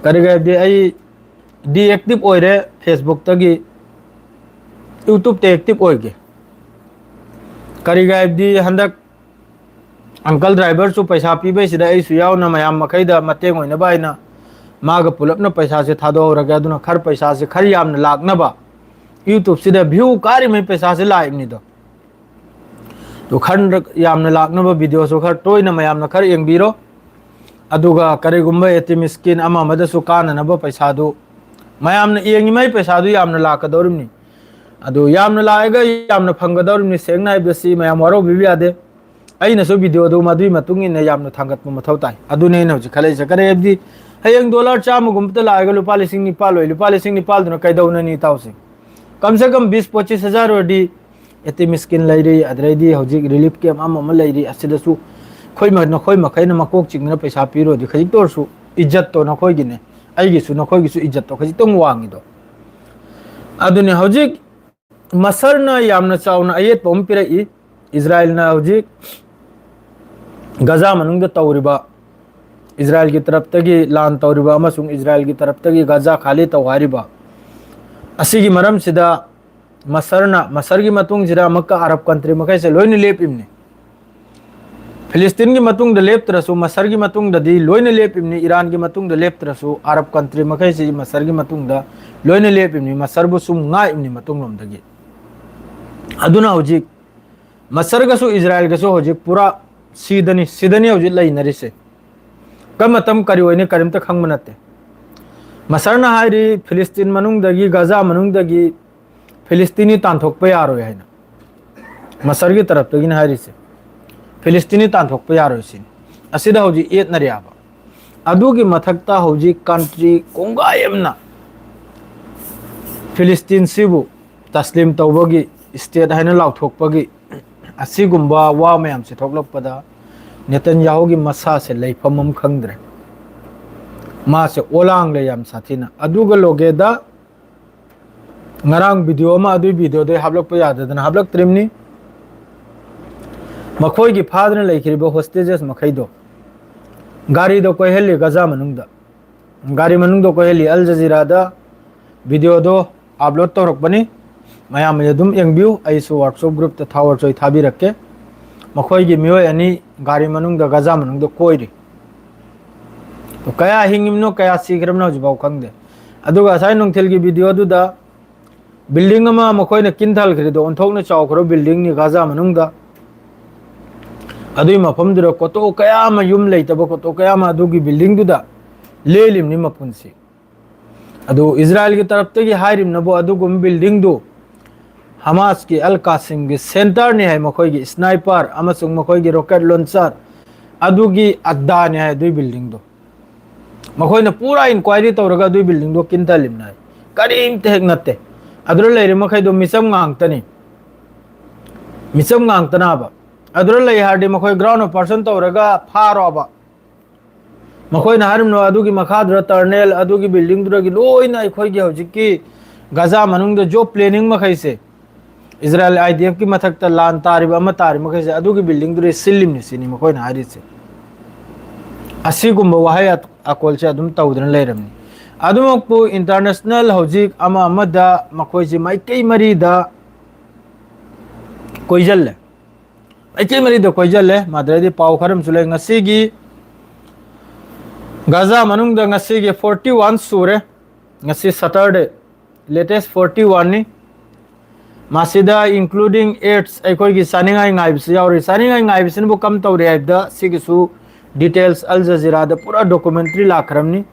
ꯀꯔꯤꯒꯤ ꯍꯥꯏꯕꯗꯤ ꯑꯩ ꯗꯤꯑꯦꯛꯇꯤꯚ ꯑꯣꯏꯔꯦ ꯐꯦꯁꯕꯨꯛꯇꯒꯤ, ꯌꯨꯇ꯭ꯌꯨꯕꯇ ꯑꯦꯛꯇꯤꯚ ꯑꯣꯏꯒꯦ꯫ ꯀꯔꯤꯒꯤ ꯍꯥꯏꯕꯗꯤ ꯍꯟꯗꯛ ꯑꯪꯀꯜ ꯗ꯭ꯔꯥꯏꯚꯔꯁꯨ ꯄꯩꯁꯥ ꯄꯤꯕꯩꯁꯤꯗ ꯑꯩꯁꯨ ꯌꯥꯎꯅ ꯃꯌꯥꯝ ꯃꯈꯩꯗ ꯃꯇꯦꯡ ꯑꯣꯏꯅꯕ ꯍꯥꯏꯅ ꯃꯥꯒ ꯄꯨꯂꯞꯅ ꯄꯩꯁꯥꯁꯦ ꯊꯥꯗꯣꯛꯍꯧꯔꯒꯦ꯫ ꯑꯗꯨꯅ ꯈꯔ ꯄꯩꯁꯥꯁꯦ ꯈꯔ ꯌꯥꯝꯅ ꯂꯥꯛꯅꯕ, ꯌꯨꯇ꯭ꯌꯨꯕꯁꯤꯗ ꯚ꯭ꯌꯨ ꯀꯥꯔꯤꯉꯩ ꯄꯩꯁꯥꯁꯦ ꯂꯥꯛꯏꯕꯅꯤꯗꯣ꯫ ꯑꯗꯨ ꯈꯔ ꯌꯥꯝꯅ ꯂꯥꯛꯅꯕ ꯚꯤꯗꯤꯑꯣꯁꯨ ꯈꯔ ꯇꯣꯏꯅ ꯃꯌꯥꯝꯅ ꯈꯔ ꯌꯦꯡꯕꯤꯔꯣ꯫ ꯑꯗꯨꯒ ꯀꯔꯤꯒꯨꯝꯕ ꯑꯦ ꯇꯤ ꯑꯦꯝ ꯁ꯭ꯀꯤꯝ ꯑꯃ ꯑꯃꯗꯁꯨ ꯀꯥꯟꯅꯅꯕ ꯄꯩꯁꯥꯗꯨ ꯃꯌꯥꯝꯅ ꯌꯦꯡꯉꯤꯉꯩ ꯄꯩꯁꯥꯗꯨ ꯌꯥꯝꯅ ꯂꯥꯛꯀꯗꯧꯔꯤꯕꯅꯤ꯫ ꯑꯗꯨ ꯌꯥꯝꯅ ꯂꯥꯛꯑꯒ ꯌꯥꯝꯅ ꯐꯪꯒꯗꯧꯔꯤꯕꯅꯤ꯫ ꯁꯦꯡꯅ ꯍꯥꯏꯕꯗ ꯁꯤ ꯃꯌꯥꯝ ꯋꯥꯔꯧꯕꯤꯕ ꯌꯥꯗꯦ꯫ ꯑꯩꯅꯁꯨ ꯚꯤꯗꯤꯑꯣꯗꯨ ꯃꯗꯨꯒꯤ ꯃꯇꯨꯡ ꯏꯟꯅ ꯌꯥꯝꯅ ꯊꯥꯡꯒꯠꯄ ꯃꯊꯧ ꯇꯥꯏ꯫ ꯑꯗꯨꯅꯤ ꯑꯩꯅ ꯍꯧꯖꯤꯛ ꯈꯜꯂꯛꯏꯁꯦ꯫ ꯀꯔꯤ ꯍꯥꯏꯕꯗꯤ ꯍꯌꯦꯡ ꯗꯣꯂꯔ ꯆꯥꯝꯃꯒꯨꯝꯕꯇ ꯂꯥꯛꯑꯒ ꯂꯨꯄꯥ ꯂꯤꯁꯤꯡ ꯅꯤꯄꯥꯜ ꯑꯣꯏ, ꯂꯨꯄꯥ ꯂꯤꯁꯤꯡ ꯅꯤꯄꯥꯜꯗꯨꯅ ꯀꯩꯗꯧꯅꯅꯤ ꯏꯇꯥꯎꯁꯦ? ꯀꯝ ꯁꯦ ꯀꯝ ꯕꯤꯁ ꯄꯣꯆꯤꯁ ꯍꯖꯥꯔ ꯑꯣꯏꯔꯗꯤ ꯌꯦꯇꯤꯝ ꯁ꯭ꯀꯤꯟ ꯂꯩꯔꯤ, ꯑꯗꯩꯗꯤ ꯍꯧꯖꯤꯛ ꯔꯤꯂꯤꯐ ꯀꯦꯝꯞ ꯑꯃ ꯑꯃ ꯂꯩꯔꯤ꯫ ꯑꯁꯤꯗꯁꯨ ꯑꯩꯈꯣꯏ ꯃ-, ꯅꯈꯣꯏ ꯃꯈꯩꯅ ꯃꯀꯣꯛ ꯆꯤꯡꯗꯅ ꯄꯩꯁꯥ ꯄꯤꯔꯨꯔꯗꯤ ꯈꯖꯤꯛꯇ ꯑꯣꯏꯔꯁꯨ ꯏꯖꯠꯇꯣ ꯅꯈꯣꯏꯒꯤꯅꯦ, ꯑꯩꯒꯤꯁꯨ ꯅꯈꯣꯏꯒꯤꯁꯨ ꯏꯖꯠꯇꯣ ꯈꯖꯤꯛꯇꯪ ꯋꯥꯡꯉꯤꯗꯣ꯫ ꯑꯗꯨꯅꯤ ꯍꯧꯖꯤꯛ ꯃꯁꯔꯅ ꯌꯥꯝꯅ ꯆꯥꯎꯅ ꯑꯌꯦꯠꯄ ꯑꯃ ꯄꯤꯔꯛꯏ꯫ ꯏꯖꯔꯥꯏꯜꯅ ꯍꯧꯖꯤꯛ ꯒꯖꯥ ꯃꯅꯨꯡꯗ ꯇꯧꯔꯤꯕ, ꯏꯖꯔꯥꯏꯜꯒꯤ ꯇꯔꯞꯇꯒꯤ ꯂꯥꯟ ꯇꯧꯔꯤꯕ ꯑꯃꯁꯨꯡ ꯏꯖꯔꯥꯏꯜꯒꯤ ꯇꯔꯞꯇꯒꯤ ꯒꯖꯥ ꯈꯥꯂꯤ ꯇꯧ ꯍꯥꯏꯔꯤꯕ ꯑꯁꯤꯒꯤ ꯃꯔꯝꯁꯤꯗ ꯃꯁꯔꯅ, ꯃꯁꯔꯒꯤ ꯃꯇꯨꯡꯁꯤꯗ ꯑꯃꯨꯛꯀ ꯑꯔꯕ ꯀꯟꯇ꯭ꯔꯤ ꯃꯈꯩꯁꯦ ꯂꯣꯏꯅ ꯂꯦꯞꯄꯤꯕꯅꯤ꯫ ꯐꯤꯂꯤꯁꯇꯤꯟꯒꯤ ꯃꯇꯨꯡꯗ ꯂꯦꯞꯇ꯭ꯔꯁꯨ ꯃꯁꯔꯒꯤ ꯃꯇꯨꯡꯗꯗꯤ ꯂꯣꯏꯅ ꯂꯦꯞꯄꯤꯕꯅꯤ꯫ ꯏꯔꯥꯟꯒꯤ ꯃꯇꯨꯡꯗ ꯂꯦꯞꯇ꯭ꯔꯁꯨ ꯑꯔꯕ ꯀꯟꯇ꯭ꯔꯤ ꯃꯈꯩꯁꯤ ꯃꯁꯔꯒꯤ ꯃꯇꯨꯡꯗ ꯂꯣꯏꯅ ꯂꯦꯞꯄꯤꯕꯅꯤ꯫ ꯃꯁꯔꯕꯨ ꯁꯨꯝ ꯉꯥꯛꯏꯕꯅꯤ ꯃꯇꯨꯡꯂꯣꯝꯗꯒꯤ꯫ ꯑꯗꯨꯅ ꯍꯧꯖꯤꯛ ꯃꯁꯔꯒꯁꯨ ꯏꯖꯔꯥꯏꯜꯒꯁꯨ ꯍꯧꯖꯤꯛ ꯄꯨꯔꯥ ꯁꯤꯗꯅꯤ, ꯁꯤꯗꯅꯤ ꯍꯧꯖꯤꯛ ꯂꯩꯅꯔꯤꯁꯦ꯫ ꯀꯔꯝꯕ ꯃꯇꯝ ꯀꯔꯤ ꯑꯣꯏꯅꯤ ꯀꯔꯤꯝꯇ ꯈꯪꯕ ꯅꯠꯇꯦ꯫ ꯃꯁꯔꯅ ꯍꯥꯏꯔꯤ ꯐꯤꯂꯤꯁꯇꯤꯟ ꯃꯅꯨꯡꯗꯒꯤ, ꯒꯖꯥ ꯃꯅꯨꯡꯗꯒꯤ ꯐꯤꯂꯤꯁꯇꯤꯅꯤ ꯇꯥꯟꯊꯣꯛꯄ ꯌꯥꯔꯣꯏ ꯍꯥꯏꯅ꯫ ꯃꯁꯔꯒꯤ ꯇꯔꯞꯇꯒꯤꯅ ꯍꯥꯏꯔꯤꯁꯦ ꯐꯤꯂꯤꯁꯇꯤꯅꯤ ꯇꯥꯟꯊꯣꯛꯄ ꯌꯥꯔꯣꯏ ꯁꯤꯅꯤ꯫ ꯑꯁꯤꯗ ꯍꯧꯖꯤꯛ ꯌꯦꯠꯅꯔꯦꯕ꯫ ꯑꯗꯨꯒꯤ ꯃꯊꯛꯇ ꯍꯧꯖꯤꯛ ꯀꯟꯇ꯭ꯔꯤ ꯀꯣꯡꯒꯥꯏ ꯑꯃꯅ ꯐꯤꯂꯤꯁꯇꯤꯟꯁꯤꯕꯨ ꯇꯁꯂꯤꯝ ꯇꯧꯕꯒꯤ, ꯁ꯭ꯇꯦꯠ ꯍꯥꯏꯅ ꯂꯥꯎꯊꯣꯛꯄꯒꯤ ꯑꯁꯤꯒꯨꯝꯕ ꯋꯥ ꯃꯌꯥꯝꯁꯦ ꯊꯣꯛꯂꯛꯄꯗ ꯅꯦꯇꯟꯌꯥꯍꯨꯒꯤ ꯃꯁꯥꯁꯦ ꯂꯩꯐꯝ ꯑꯃ ꯈꯪꯗ꯭ꯔꯦ꯫ ꯃꯥꯁꯦ ꯑꯣꯂꯥꯡꯂꯦ ꯌꯥꯝ ꯁꯥꯊꯤꯅ꯫ ꯑꯗꯨꯒ ꯂꯣꯒꯦꯗ ꯉꯔꯥꯡ ꯚꯤꯗꯤꯑꯣ ꯑꯃ, ꯑꯗꯨꯒꯤ ꯚꯤꯗꯤꯑꯣꯗꯣ ꯑꯩ ꯍꯥꯞꯂꯛꯄ ꯌꯥꯗꯗꯅ ꯍꯥꯞꯂꯛꯇ꯭ꯔꯤꯕꯅꯤ꯫ ꯃꯈꯣꯏꯒꯤ ꯐꯥꯗꯨꯅ ꯂꯩꯈꯤꯕ ꯍꯣꯁꯇꯦꯖꯦꯁ ꯃꯈꯩꯗꯣ ꯒꯥꯔꯤꯗꯣ ꯀꯣꯏꯍꯜꯂꯤ ꯒꯖꯥ ꯃꯅꯨꯡꯗ꯫ ꯒꯥꯔꯤ ꯃꯅꯨꯡꯗ ꯀꯣꯏꯍꯜꯂꯤ꯫ ꯑꯜ ꯖꯖꯤꯔꯥꯗ ꯚꯤꯗꯤꯑꯣꯗꯣ ꯑꯞꯂꯣꯗ ꯇꯧꯔꯛꯄꯅꯤ꯫ ꯃꯌꯥꯝ ꯑꯗꯨꯝ ꯌꯦꯡꯕꯤꯌꯨ꯫ ꯑꯩꯁꯨ ꯋꯥꯔꯛꯁꯣꯞ ꯒ꯭ꯔꯨꯞꯇ ꯊꯥꯋꯔ ꯆꯣꯏ ꯊꯥꯕꯤꯔꯛꯀꯦ꯫ ꯃꯈꯣꯏꯒꯤ ꯃꯤꯑꯣꯏ ꯑꯅꯤ ꯒꯥꯔꯤ ꯃꯅꯨꯡꯗ ꯒꯖꯥ ꯃꯅꯨꯡꯗ ꯀꯣꯏꯔꯤ꯫ ꯀꯌꯥ ꯍꯤꯡꯉꯤꯕꯅꯣ, ꯀꯌꯥ ꯁꯤꯈ꯭ꯔꯕꯅꯣ ꯍꯧꯖꯤꯛꯐꯥꯎ ꯈꯪꯗꯦ꯫ ꯑꯗꯨꯒ ꯉꯁꯥꯏ ꯅꯨꯡꯊꯤꯜꯒꯤ ꯚꯤꯗꯤꯑꯣꯗꯨꯗ ꯕꯤꯜꯗꯤꯡ ꯑꯃ ꯃꯈꯣꯏꯅ ꯀꯤꯟꯊꯍꯜꯈ꯭ꯔꯤꯗꯣ, ꯑꯣꯟꯊꯣꯛꯅ ꯆꯥꯎꯈ꯭ꯔꯕ ꯕꯤꯜꯗꯤꯡꯅꯤ ꯒꯥꯖꯥ ꯃꯅꯨꯡꯗ꯫ ꯑꯗꯨꯒꯤ ꯃꯐꯝꯗꯨꯗ ꯀꯣꯇꯣ ꯀꯌꯥ ꯑꯃ, ꯌꯨꯝ ꯂꯩꯇꯕ ꯀꯣꯇꯣ ꯀꯌꯥ ꯑꯃ ꯑꯗꯨꯒꯤ ꯕꯤꯜꯗꯤꯡꯗꯨꯗ ꯂꯦꯜꯂꯤꯕꯅꯤ ꯃꯄꯨꯟꯁꯤ꯫ ꯑꯗꯨ ꯏꯖꯔꯥꯏꯜꯒꯤ ꯇꯔꯞꯇꯒꯤ ꯍꯥꯏꯔꯤꯕꯅꯕꯨ ꯑꯗꯨꯒꯨꯝꯕ ꯕꯤꯜꯗꯤꯡꯗꯨ ꯍꯃꯥꯁꯀꯤ ꯑꯜ ꯀꯥꯁꯤꯝꯒꯤ ꯁꯦꯟꯇꯔꯅꯤ ꯍꯥꯏ, ꯃꯈꯣꯏꯒꯤ ꯁ꯭ꯅꯥꯏꯄꯔ ꯑꯃꯁꯨꯡ ꯃꯈꯣꯏꯒꯤ ꯔꯣꯀꯦꯠ ꯂꯣꯟꯆꯔ ꯑꯗꯨꯒꯤ ꯑꯗꯥꯅꯤ ꯍꯥꯏ ꯑꯗꯨꯒꯤ ꯕꯤꯜꯗꯤꯡꯗꯣ꯫ ꯃꯈꯣꯏꯅ ꯄꯨꯔꯥ ꯏꯟꯀ꯭ꯋꯥꯏꯔꯤ ꯇꯧꯔꯒ ꯑꯗꯨꯒꯤ ꯕꯤꯜꯗꯤꯡꯗꯣ ꯀꯤꯟꯊꯜꯂꯤꯕꯅꯤ ꯍꯥꯏ꯫ ꯀꯔꯤꯝꯇ ꯍꯦꯛ ꯅꯠꯇꯦ꯫ ꯑꯗꯨꯗ ꯂꯩꯔꯤꯕ ꯃꯈꯩꯗꯣ ꯃꯤꯆꯝ ꯉꯥꯛꯇꯅꯤ꯫ ꯃꯤꯆꯝ ꯉꯥꯛꯇꯅꯕ꯫ ꯑꯗꯨꯗ ꯂꯩ ꯍꯥꯏꯔꯗꯤ ꯃꯈꯣꯏ ground operation ꯇꯧꯔꯒ ꯐꯥꯔꯣꯕ꯫ ꯃꯈꯣꯏꯅ ꯍꯥꯏꯔꯤꯕꯅꯣ ꯑꯗꯨꯒꯤ ꯃꯈꯥꯗꯨꯗ tunnel, ꯑꯗꯨꯒꯤ buildingꯗꯨꯗꯒꯤ ꯂꯣꯏꯅ ꯑꯩꯈꯣꯏꯒꯤ ꯍꯧꯖꯤꯛꯀꯤ ꯒꯖꯥ ꯃꯅꯨꯡꯗ job planning ꯃꯈꯩꯁꯦ, ꯏꯖꯔꯥꯌꯦꯜ IDFꯀꯤ ꯃꯊꯛꯇ ꯂꯥꯟ ꯇꯥꯔꯤꯕ ꯑꯃ ꯇꯥꯔꯤ ꯃꯈꯩꯁꯦ ꯑꯗꯨꯒꯤ buildingꯗꯨꯗꯩ ꯁꯤꯜꯂꯤꯕꯅꯤ ꯁꯤꯅꯤ ꯃꯈꯣꯏꯅ ꯍꯥꯏꯔꯤꯁꯦ꯫ ꯑꯁꯤꯒꯨꯝꯕ ꯋꯥꯍꯩ ꯑꯀꯣꯜꯁꯦ ꯑꯗꯨꯝ ꯇꯧꯗꯅ ꯂꯩꯔꯝꯅꯤ꯫ ꯑꯗꯨꯃꯛꯄꯨ international ꯍꯧꯖꯤꯛ ꯑꯃ ꯑꯃꯗ ꯃꯈꯣꯏꯁꯦ ꯃꯥꯏꯀꯩ ꯃꯔꯤꯗ ꯀꯣꯏꯁꯤꯜꯂꯦ꯫ ꯃꯥꯏꯀꯩ ꯃꯔꯤꯗ ꯀꯣꯏꯁꯤꯜꯂꯦ꯫ ꯃꯗꯨꯗꯩꯗꯤ ꯄꯥꯎ ꯈꯔ ꯑꯃꯁꯨ ꯂꯩ꯫ ꯉꯁꯤꯒꯤ ꯒꯖꯥ ꯃꯅꯨꯡꯗ ꯉꯁꯤꯒꯤ forty one ꯁꯨꯔꯦ꯫ ꯉꯁꯤ Saturday, latest forty one ꯅꯤ꯫ ꯃꯁꯤꯗ including aids, ꯑꯩꯈꯣꯏꯒꯤ ꯆꯥꯅꯤꯡꯉꯥꯏ ꯉꯥꯏꯕꯁꯨ ꯌꯥꯎꯔꯤ꯫ ꯆꯥꯅꯤꯡꯉꯥꯏ ꯉꯥꯏꯕꯁꯤꯅꯕꯨ ꯀꯝ ꯇꯧꯔꯤ ꯍꯥꯏꯕꯗ ꯁꯤꯒꯤꯁꯨ details Al Jazeeraꯗ ꯄꯨꯔꯥ documentary ꯂꯥꯛꯈ꯭ꯔꯕꯅꯤ꯫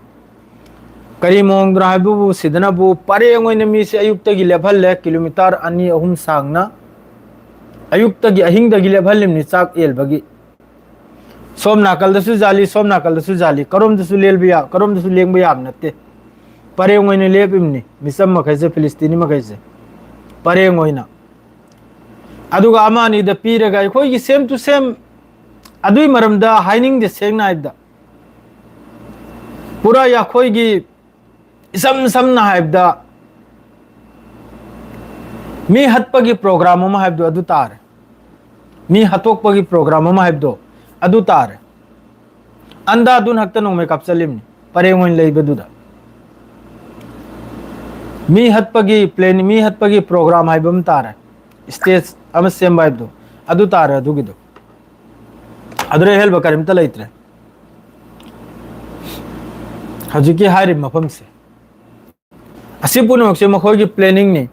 ꯀꯔꯤ ꯃꯑꯣꯡꯗꯅꯣ ꯍꯥꯏꯕꯕꯨ ꯁꯤꯗꯅꯕꯨ ꯄꯔꯦꯡ ꯑꯣꯏꯅ ꯃꯤꯁꯦ ꯑꯌꯨꯛꯇꯒꯤ ꯂꯦꯞꯍꯜꯂꯦ, kilometre ꯑꯅꯤ ꯑꯍꯨꯝ ꯁꯥꯡꯅ꯫ ꯑꯌꯨꯛꯇꯒꯤ ꯑꯍꯤꯡꯗꯒꯤ ꯂꯦꯞꯍꯜꯂꯤꯕꯅꯤ ꯆꯥꯛ ꯌꯦꯜꯕꯒꯤ꯫ ꯁꯣꯝ ꯅꯥꯀꯜꯗꯁꯨ ꯖꯥꯂꯤ, ꯁꯣꯝ ꯅꯥꯀꯜꯗꯁꯨ ꯖꯥꯂꯤ, ꯀꯔꯣꯝꯗꯁꯨ ꯂꯦꯜꯕ ꯌꯥ-, ꯀꯔꯣꯝꯗꯁꯨ ꯂꯦꯡꯕ ꯌꯥꯕ ꯅꯠꯇꯦ꯫ ꯄꯔꯦꯡ ꯑꯣꯏꯅ ꯂꯦꯞꯄꯤꯕꯅꯤ ꯃꯤꯆꯝ ꯃꯈꯩꯁꯦ, ꯐꯤꯂꯤꯁꯇꯤꯅꯤ ꯃꯈꯩꯁꯦ ꯄꯔꯦꯡ ꯑꯣꯏꯅ꯫ ꯑꯗꯨꯒ ꯑꯃ ꯑꯅꯤꯗ ꯄꯤꯔꯒ ꯑꯩꯈꯣꯏꯒꯤ same to same ꯑꯗꯨꯒꯤ ꯃꯔꯝꯗ ꯍꯥꯏꯅꯤꯡꯗꯦ, ꯁꯦꯡꯅ ꯍꯥꯏꯕꯗ꯫ ꯄꯨꯔꯥ ꯑꯩꯈꯣꯏꯒꯤ ꯏꯁꯝ ꯁꯝꯅ ꯍꯥꯏꯕꯗ ꯃꯤ ꯍꯠꯄꯒꯤ program ꯑꯃ ꯍꯥꯏꯕꯗꯣ ꯑꯗꯨ ꯇꯥꯔꯦ꯫ ꯃꯤ ꯍꯥꯠꯇꯣꯛꯄꯒꯤ program ꯑꯃ ꯍꯥꯏꯕꯗꯣ ꯑꯗꯨ ꯇꯥꯔꯦ꯫ ꯑꯟꯗꯥꯗꯨꯅ ꯍꯛꯇ ꯅꯣꯡꯃꯩ ꯀꯥꯞꯆꯜꯂꯤꯕꯅꯤ ꯄꯔꯦꯡ ꯑꯣꯏꯅ ꯂꯩꯕꯗꯨꯗ꯫ ꯃꯤ ꯍꯠꯄꯒꯤ plan, ꯃꯤ ꯍꯠꯄꯒꯤ program ꯍꯥꯏꯕ ꯑꯃ ꯇꯥꯔꯦ꯫ Stage ꯑꯃ ꯁꯦꯝꯕ ꯍꯥꯏꯕꯗꯣ ꯑꯗꯨ ꯇꯥꯔꯦ ꯑꯗꯨꯒꯤꯗꯣ꯫ ꯑꯗꯨꯗ ꯍꯦꯜꯕ ꯀꯔꯤꯝꯇ ꯂꯩꯇ꯭ꯔꯦ꯫ ꯍꯧꯖꯤꯛꯀꯤ ꯍꯥꯏꯔꯤꯕ ꯃꯐꯝꯁꯦ, ꯑꯁꯤ ꯄꯨꯝꯅꯃꯛꯁꯦ ꯃꯈꯣꯏꯒꯤ planningꯅꯤ꯫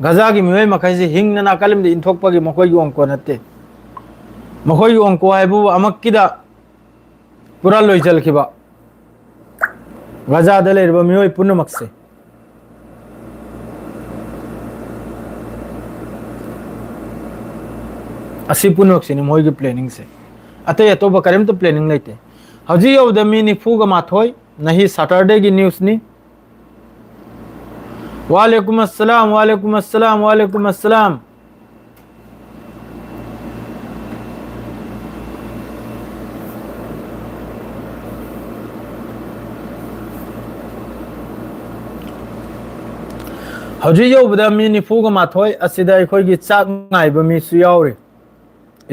ꯒꯖꯥꯒꯤ ꯃꯤꯑꯣꯏ ꯃꯈꯩꯁꯤ ꯍꯤꯡꯅ ꯅꯥꯀꯜ ꯑꯃꯗ ꯏꯟꯊꯣꯛꯄꯒꯤ ꯃꯈꯣꯏꯒꯤ ꯑꯣꯡꯀꯣ ꯅꯠꯇꯦ꯫ ꯃꯈꯣꯏꯒꯤ ꯑꯣꯡꯀꯣ ꯍꯥꯏꯕꯕꯨ ꯑꯃꯛꯀꯤꯗ ꯄꯨꯔꯥ ꯂꯣꯏꯁꯤꯜꯈꯤꯕ ꯒꯖꯥꯗ ꯂꯩꯔꯤꯕ ꯃꯤꯑꯣꯏ ꯄꯨꯝꯅꯃꯛꯁꯦ꯫ ꯑꯁꯤ ꯄꯨꯝꯅꯃꯛꯁꯤꯅꯤ ꯃꯣꯏꯒꯤ planningꯁꯦ꯫ ꯑꯇꯩ ꯑꯇꯣꯞꯄ ꯀꯔꯤꯝꯇ planning ꯂꯩꯇꯦ꯫ ꯍꯧꯖꯤꯛ ꯌꯧꯕꯗ ꯃꯤ ꯅꯤꯐꯨꯒ ꯃꯥꯊꯣꯏ, ꯅꯍꯤ Saturdayꯒꯤ newsꯅꯤ꯫ ꯋꯥꯂꯦꯀꯨꯝ ꯑꯁꯂꯥꯝ, ꯋꯥꯂꯦꯀꯨꯝ ꯑꯁꯂꯥꯝ, ꯋꯥꯂꯦꯀꯨꯝ ꯑꯁꯂꯥꯝ꯫ ꯍꯧꯖꯤꯛ ꯌꯧꯕꯗ ꯃꯤ ꯅꯤꯐꯨꯒ ꯃꯥꯊꯣꯏ, ꯑꯁꯤꯗ ꯑꯩꯈꯣꯏꯒꯤ ꯆꯥꯛ ꯉꯥꯏꯕ ꯃꯤꯁꯨ ꯌꯥꯎꯔꯤ꯫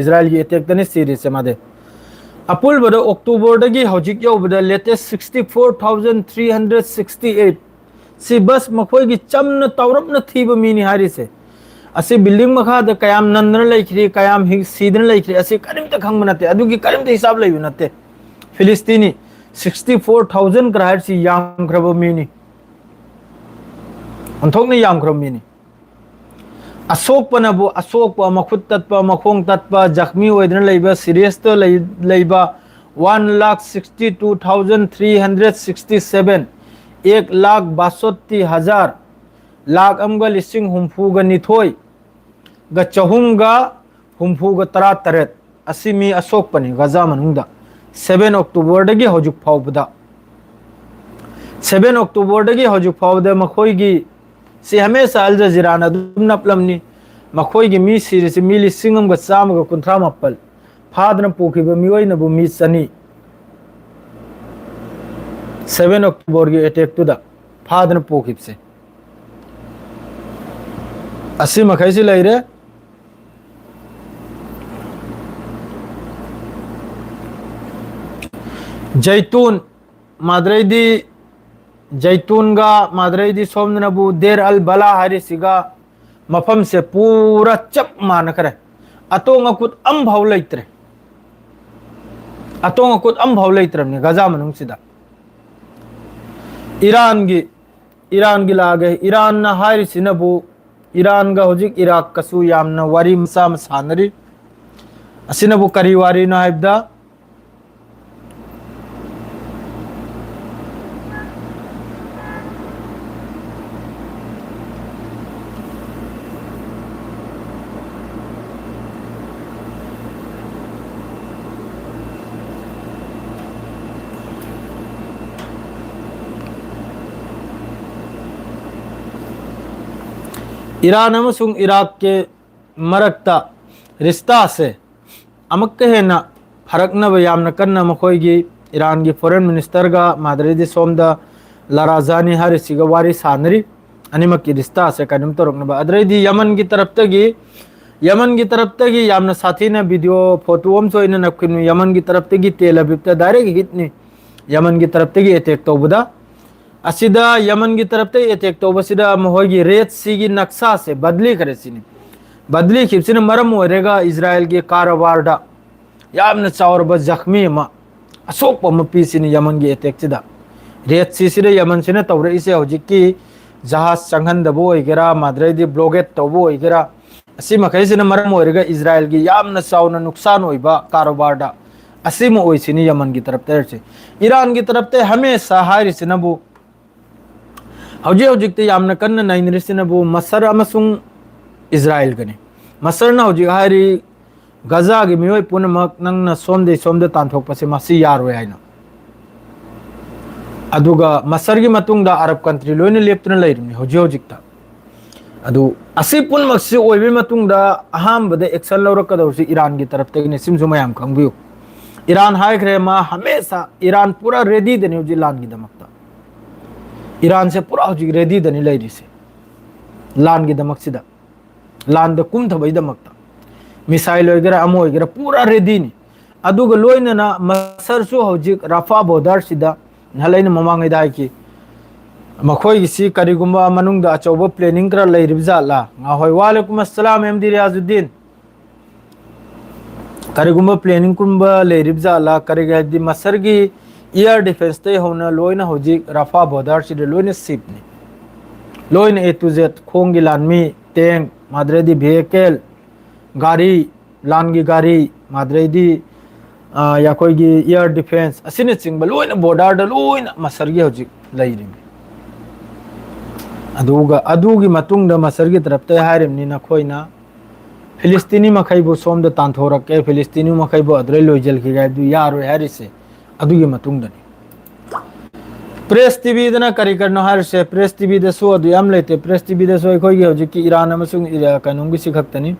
ꯏꯖꯔꯥꯏꯜꯒꯤ ꯑꯦꯇꯦꯛꯇꯅꯤ ꯁꯤꯔꯤꯁꯦ ꯃꯥꯗꯤ꯫ ꯑꯄꯨꯟꯕꯗ ꯑꯣꯛꯇꯣꯕꯔꯗꯒꯤ ꯍꯧꯖꯤꯛ ꯌꯧꯕꯗ latest sixty four thousand three hundred sixty eight꯫ ꯁꯤ ꯕꯁ ꯃꯈꯣꯏꯒꯤ ꯆꯝꯅ ꯇꯧꯔꯞꯅ ꯊꯤꯕ ꯃꯤꯅꯤ ꯍꯥꯏꯔꯤꯁꯦ꯫ ꯑꯁꯤ ꯕꯤꯜꯗꯤꯡ ꯃꯈꯥꯗ ꯀꯌꯥꯝ ꯅꯟꯗꯅ ꯂꯩꯈ꯭ꯔꯤ, ꯀꯌꯥꯝ ꯍꯤ-, ꯁꯤꯗꯅ ꯂꯩꯈ꯭ꯔꯤ, ꯑꯁꯤ ꯀꯔꯤꯝꯇ ꯈꯪꯕ ꯅꯠꯇꯦ꯫ ꯑꯗꯨꯒꯤ ꯀꯔꯤꯝꯇ ꯍꯤꯁꯥꯕ ꯂꯩꯕ ꯅꯠꯇꯦ꯫ ꯐꯤꯂꯤꯁꯇꯤꯅꯤ sixty four thousand ꯀꯔꯥ ꯍꯥꯏꯔꯤꯁꯤ ꯌꯥꯝꯈ꯭ꯔꯕ ꯃꯤꯅꯤ, ꯑꯣꯟꯊꯣꯛꯅ ꯌꯥꯝꯈ꯭ꯔꯕ ꯃꯤꯅꯤ꯫ ꯑꯁꯣꯛꯄꯅꯕꯨ ꯑꯁꯣꯛꯄ, ꯃꯈꯨꯠ ꯇꯠꯄ, ꯃꯈꯣꯡ ꯇꯠꯄ, ꯖꯈꯃꯤ ꯑꯣꯏꯗꯨꯅ ꯂꯩꯕ, ꯁꯤꯔꯤꯌꯁꯇ ꯂꯩ-, ꯂꯩꯕ, one lakh sixty two thousand three hundred sixty seven, ꯑꯦꯛ ꯂꯥꯈ ꯕꯥꯁꯣꯠꯇꯤ ꯍꯖꯥꯔ, ꯂꯥꯈ ꯑꯃꯒ ꯂꯤꯁꯤꯡ ꯍꯨꯝꯐꯨꯒ ꯅꯤꯊꯣꯏꯒ ꯆꯍꯨꯝꯒ ꯍꯨꯝꯐꯨꯒ ꯇꯔꯥ ꯇꯔꯦꯠ꯫ ꯑꯁꯤ ꯃꯤ ꯑꯁꯣꯛꯄꯅꯤ ꯒꯖꯥ ꯃꯅꯨꯡꯗ꯫ Seven ꯑꯣꯛꯇꯣꯕꯔꯗꯒꯤ ꯍꯧꯖꯤꯛ ꯐꯥꯎꯕꯗ, seven ꯑꯣꯛꯇꯣꯕꯔꯗꯒꯤ ꯍꯧꯖꯤꯛ ꯐꯥꯎꯕꯗ ꯃꯈꯣꯏꯒꯤ, ꯁꯤ ꯍꯃꯦꯁꯥ ꯑꯜ ꯖꯖꯤꯔꯥꯅ ꯑꯗꯨꯝ ꯅꯞꯂꯝꯅꯤ, ꯃꯈꯣꯏꯒꯤ ꯃꯤ ꯁꯤꯔꯤꯁꯤ ꯃꯤ ꯂꯤꯁꯤꯡ ꯑꯃꯒ ꯆꯥꯝꯃꯒ ꯀꯨꯟꯊ꯭ꯔꯥ ꯃꯥꯄꯜ, ꯐꯥꯗꯅ ꯄꯨꯈꯤꯕ ꯃꯤꯑꯣꯏꯅꯕꯨ ꯃꯤ ꯆꯅꯤ꯫ Seven ꯑꯣꯛꯇꯣꯕꯔꯒꯤ ꯑꯦꯇꯦꯛꯇꯨꯗ ꯐꯥꯗꯅ ꯄꯨꯈꯤꯕꯁꯦ꯫ ꯑꯁꯤ ꯃꯈꯩꯁꯤ ꯂꯩꯔꯦ꯫ ꯖꯩꯇꯨꯟ, ꯃꯥꯗ꯭ꯔꯩꯗꯤ ꯖꯩꯇꯨꯟꯒ ꯃꯥꯗ꯭ꯔꯩꯗꯤ ꯁꯣꯝꯗꯅꯕꯨ ꯗꯦꯔ ꯑꯜ ꯕꯂꯥ ꯍꯥꯏꯔꯤꯁꯤꯒ ꯃꯐꯝꯁꯦ ꯄꯨꯔꯥ ꯆꯞ ꯃꯥꯟꯅꯈ꯭ꯔꯦ꯫ ꯑꯇꯣꯡ ꯑꯀꯨꯠ ꯑꯝꯐꯥꯎ ꯂꯩꯇ꯭ꯔꯦ꯫ ꯑꯇꯣꯡ ꯑꯀꯨꯠ ꯑꯝꯐꯥꯎ ꯂꯩꯇ꯭ꯔꯕꯅꯤ ꯒꯖꯥ ꯃꯅꯨꯡꯁꯤꯗ꯫ ꯏꯔꯥꯟꯒꯤ, ꯏꯔꯥꯟꯒꯤ ꯂꯥꯛꯑꯒꯦ꯫ ꯏꯔꯥꯟꯅ ꯍꯥꯏꯔꯤꯁꯤꯅꯕꯨ, ꯏꯔꯥꯟꯒ ꯍꯧꯖꯤꯛ ꯏꯔꯥꯛꯀꯁꯨ ꯌꯥꯝꯅ ꯋꯥꯔꯤ ꯃꯆꯥ ꯑꯃ ꯁꯥꯟꯅꯔꯤ꯫ ꯑꯁꯤꯅꯕꯨ ꯀꯔꯤ ꯋꯥꯔꯤꯅꯣ ꯍꯥꯏꯕꯗ, ꯏꯔꯥꯟ ꯑꯃꯁꯨꯡ ꯏꯔꯥꯛꯀꯤ ꯃꯔꯛꯇ ꯔꯤꯁꯇꯥꯁꯦ ꯑꯃꯨꯛꯀ ꯍꯦꯟꯅ ꯐꯔꯛꯅꯕ ꯌꯥꯝꯅ ꯀꯟꯅ ꯃꯈꯣꯏꯒꯤ ꯏꯔꯥꯟꯒꯤ ꯐꯣꯔꯦꯟ ꯃꯤꯅꯤꯁꯇꯔꯒ ꯃꯥꯗ꯭ꯔꯤꯗꯤ ꯁꯣꯝꯗ ꯂꯥꯔꯥꯖꯥꯅꯤ ꯍꯥꯏꯔꯤꯁꯤꯒ ꯋꯥꯔꯤ ꯁꯥꯟꯅꯔꯤ꯫ ꯑꯅꯤꯃꯛꯀꯤ ꯔꯤꯁꯇꯥꯁꯦ ꯀꯩꯅꯣꯝ ꯇꯧꯔꯛꯅꯕ꯫ ꯑꯗꯨꯗꯩꯗꯤ ꯌꯃꯟꯒꯤ ꯇꯔꯞꯇꯒꯤ, ꯌꯃꯟꯒꯤ ꯇꯔꯞꯇꯒꯤ ꯌꯥꯝꯅ ꯁꯥꯊꯤꯅ ꯚꯤꯗꯤꯑꯣ ꯐꯣꯇꯣ ꯑꯃꯁꯨ ꯑꯩꯅ ꯅꯞꯈꯤꯕꯅꯤ꯫ ꯌꯃꯟꯒꯤ ꯇꯔꯞꯇꯒꯤ ꯇꯦꯜ ꯑꯕꯤꯕꯇ ꯗꯥꯏꯔꯦꯛ ꯍꯤꯠꯅꯤ꯫ ꯌꯃꯟꯒꯤ ꯇꯔꯞꯇꯒꯤ ꯑꯦꯇꯦꯛ ꯇꯧꯕꯗ, ꯑꯁꯤꯗ ꯌꯃꯟꯒꯤ ꯇꯔꯞꯇ ꯑꯦꯇꯦꯛ ꯇꯧꯕꯁꯤꯗ ꯃꯈꯣꯏꯒꯤ ꯔꯦꯗ ꯁꯤꯒꯤ ꯅꯛꯁꯥꯁꯦ ꯕꯗꯂꯤꯈ꯭ꯔꯦ ꯁꯤꯅꯤ꯫ ꯕꯗꯂꯤꯈꯤꯕꯁꯤꯅ ꯃꯔꯝ ꯑꯣꯏꯔꯒ ꯏꯖꯔꯥꯏꯜꯒꯤ ꯀꯥꯔꯕꯥꯔꯗ ꯌꯥꯝꯅ ꯆꯥꯎꯔꯕ ꯖꯈꯃꯤ ꯑꯃ, ꯑꯁꯣꯛꯄ ꯑꯃ ꯄꯤꯁꯤꯅꯤ ꯌꯃꯟꯒꯤ ꯑꯦꯇꯦꯛꯁꯤꯗ꯫ ꯔꯦꯗ ꯁꯤꯁꯤꯗ ꯌꯃꯟꯁꯤꯅ ꯇꯧꯔꯛꯏꯁꯦ ꯍꯧꯖꯤꯛꯀꯤ ꯖꯍꯥꯖ ꯆꯪꯍꯟꯗꯕ ꯑꯣꯏꯒꯦꯔꯥ, ꯃꯥꯗ꯭ꯔꯩꯗꯤ ꯕ꯭ꯂꯣꯀꯦꯠ ꯇꯧꯕ ꯑꯣꯏꯒꯦꯔꯥ, ꯑꯁꯤ ꯃꯈꯩꯁꯤꯅ ꯃꯔꯝ ꯑꯣꯏꯔꯒ ꯏꯖꯔꯥꯏꯜꯒꯤ ꯌꯥꯝꯅ ꯆꯥꯎꯅ ꯅꯨꯛꯁꯥꯟ ꯑꯣꯏꯕ ꯀꯥꯔꯣꯕꯥꯔꯗ ꯑꯁꯤꯃ ꯑꯣꯏꯁꯤꯅꯤ ꯌꯃꯟꯒꯤ ꯇꯔꯞꯇ ꯍꯥꯏꯔꯤꯁꯦ꯫ ꯏꯔꯥꯟꯒꯤ ꯇꯔꯞꯇ ꯍꯃꯦꯁꯥ ꯍꯥꯏꯔꯤꯁꯤꯅꯕꯨ, ꯍꯧꯖꯤꯛ ꯍꯧꯖꯤꯛꯇ ꯌꯥꯝꯅ ꯀꯟꯅ ꯅꯩꯅꯔꯤꯁꯤꯅꯕꯨ ꯃꯁꯔ ꯑꯃꯁꯨꯡ ꯏꯖꯔꯥꯏꯜꯒꯅꯤ꯫ ꯃꯁꯔꯅ ꯍꯧꯖꯤꯛ ꯍꯥꯏꯔꯤ, ꯒꯖꯥꯒꯤ ꯃꯤꯑꯣꯏ ꯄꯨꯝꯅꯃꯛ ꯅꯪꯅ ꯁꯣꯝꯗꯩ ꯁꯣꯝꯗ ꯇꯥꯟꯊꯣꯛꯄꯁꯦ ꯃꯁꯤ ꯌꯥꯔꯣꯏ ꯍꯥꯏꯅ꯫ ꯑꯗꯨꯒ ꯃꯁꯔꯒꯤ ꯃꯇꯨꯡꯗ ꯑꯔꯕ ꯀꯟꯇ꯭ꯔꯤ ꯂꯣꯏꯅ ꯂꯦꯞꯇꯨꯅ ꯂꯩꯔꯤꯕꯅꯤ ꯍꯧꯖꯤꯛ ꯍꯧꯖꯤꯛꯇ꯫ ꯑꯗꯨ ꯑꯁꯤ ꯄꯨꯝꯅꯃꯛꯁꯤ ꯑꯣꯏꯕꯒꯤ ꯃꯇꯨꯡꯗ ꯑꯍꯥꯟꯕꯗ ꯑꯦꯛꯁꯟ ꯂꯧꯔꯛꯀꯗꯧꯔꯤꯁꯤ ꯏꯔꯥꯟꯒꯤ ꯇꯔꯞꯇꯒꯤꯅꯤ꯫ ꯁꯤꯃꯁꯨ ꯃꯌꯥꯝ ꯈꯪꯕꯤꯌꯨ꯫ ꯏꯔꯥꯟ ꯍꯥꯏꯈ꯭ꯔꯦ, ꯃꯥ ꯍꯃꯦꯁꯥ ꯏꯔꯥꯟ ꯄꯨꯔꯥ ꯔꯦꯗꯤꯗꯅꯤ ꯍꯧꯖꯤꯛ ꯂꯥꯟꯒꯤꯗꯃꯛꯇ꯫ ꯏꯔꯥꯟꯁꯦ ꯄꯨꯔꯥ ꯍꯧꯖꯤꯛ ꯔꯦꯗꯤꯗꯅꯤ ꯂꯩꯔꯤꯁꯦ ꯂꯥꯟꯒꯤꯗꯃꯛꯁꯤꯗ, ꯂꯥꯟꯗ ꯀꯨꯝꯊꯕꯒꯤꯗꯃꯛꯇ꯫ ꯃꯤꯁꯥꯏꯜ ꯑꯣꯏꯒꯦꯔꯥ, ꯑꯃ ꯑꯣꯏꯒꯦꯔꯥ, ꯄꯨꯔꯥ ꯔꯦꯗꯤꯅꯤ꯫ ꯑꯗꯨꯒ ꯂꯣꯏꯅꯅ ꯃꯁꯔꯁꯨ ꯍꯧꯖꯤꯛ ꯔꯥꯐꯥ ꯕꯣꯔꯗꯔꯁꯤꯗ, ꯅꯍꯥꯟ ꯑꯩꯅ ꯃꯃꯥꯡꯉꯩꯗ ꯍꯥꯏꯈꯤ, ꯃꯈꯣꯏꯒꯤꯁꯤ ꯀꯔꯤꯒꯨꯝꯕ ꯃꯅꯨꯡꯗ ꯑꯆꯧꯕ ꯄ꯭ꯂꯦꯅꯤꯡ ꯈꯔ ꯂꯩꯔꯤꯕ ꯖꯥꯠꯂꯥ? ꯉꯥꯍꯣꯏ, ꯋꯥꯂꯦꯀꯨꯝ ꯑꯁꯂꯥꯝ ꯑꯦꯝ ꯗꯤ ꯔꯤꯌꯥꯖꯨꯗꯤꯟ꯫ ꯀꯔꯤꯒꯨꯝꯕ ꯄ꯭ꯂꯦꯅꯤꯡꯒꯨꯝꯕ ꯂꯩꯔꯤꯕ ꯖꯥꯠꯂꯥ? ꯀꯔꯤꯒꯤ ꯍꯥꯏꯗꯤ ꯃꯁꯔꯒꯤ ꯏꯌꯥꯔ ꯗꯤꯐꯦꯟꯁꯇꯩ ꯍꯧꯅ ꯂꯣꯏꯅ ꯍꯧꯖꯤꯛ ꯔꯥꯐꯥ ꯕꯣꯔꯗꯔꯁꯤꯗ ꯂꯣꯏꯅ ꯁꯦꯐꯅꯤ꯫ ꯂꯣꯏꯅ A to Z, ꯈꯣꯡꯒꯤ ꯂꯥꯟꯃꯤ, ꯇꯦꯡ, ꯃꯥꯗ꯭ꯔꯗꯤ ꯚꯤꯍꯤꯀꯜ, ꯒꯥꯔꯤ, ꯂꯥꯟꯒꯤ ꯒꯥꯔꯤ, ꯃꯥꯗ꯭ꯔꯩꯗꯤ, ꯑ, ꯑꯩꯈꯣꯏꯒꯤ ꯏꯌꯥꯔ ꯗꯤꯐꯦꯟꯁ ꯑꯁꯤꯅꯆꯤꯡꯕ ꯂꯣꯏꯅ ꯕꯣꯔꯗꯔꯗ ꯂꯣꯏꯅ ꯃꯁꯔꯒꯤ ꯍꯧꯖꯤꯛ ꯂꯩꯔꯤꯕꯅꯤ꯫ ꯑꯗꯨꯒ ꯑꯗꯨꯒꯤ ꯃꯇꯨꯡꯗ ꯃꯁꯔꯒꯤ ꯇꯔꯞꯇ ꯍꯥꯏꯔꯤꯕꯅꯤ, ꯅꯈꯣꯏꯅ ꯐꯤꯂꯤꯁꯇꯤꯅꯤ ꯃꯈꯩꯕꯨ ꯁꯣꯝꯗ ꯇꯥꯟꯊꯣꯔꯛꯀꯦ, ꯐꯤꯂꯤꯁꯇꯤꯅꯤ ꯃꯈꯩꯕꯨ ꯑꯗꯨꯗꯩ ꯂꯣꯏꯁꯤꯜꯈꯤꯒꯦ ꯍꯥꯏꯕꯗꯨ ꯌꯥꯔꯣꯏ ꯍꯥꯏꯔꯤꯁꯦ ꯑꯗꯨꯒꯤ ꯃꯇꯨꯡꯗꯅꯤ꯫ ꯄ꯭ꯔꯦꯁ ꯇꯤꯚꯤꯗꯅ ꯀꯔꯤ ꯀꯔꯤꯅꯣ ꯍꯥꯏꯔꯤꯁꯦ? ꯄ꯭ꯔꯦꯁ ꯇꯤꯚꯤꯗꯁꯨ ꯑꯗꯨ ꯌꯥꯝ ꯂꯩꯇꯦ꯫ ꯄ꯭ꯔꯦꯁ ꯇꯤꯚꯤꯗꯁꯨ ꯑꯩꯈꯣꯏꯒꯤ ꯍꯧꯖꯤꯛꯀꯤ ꯏꯔꯥꯟ ꯑꯃꯁꯨꯡ ꯏꯔꯥ-, ꯀꯩꯅꯣꯝꯒꯤꯁꯤ ꯈꯛꯇꯅꯤ꯫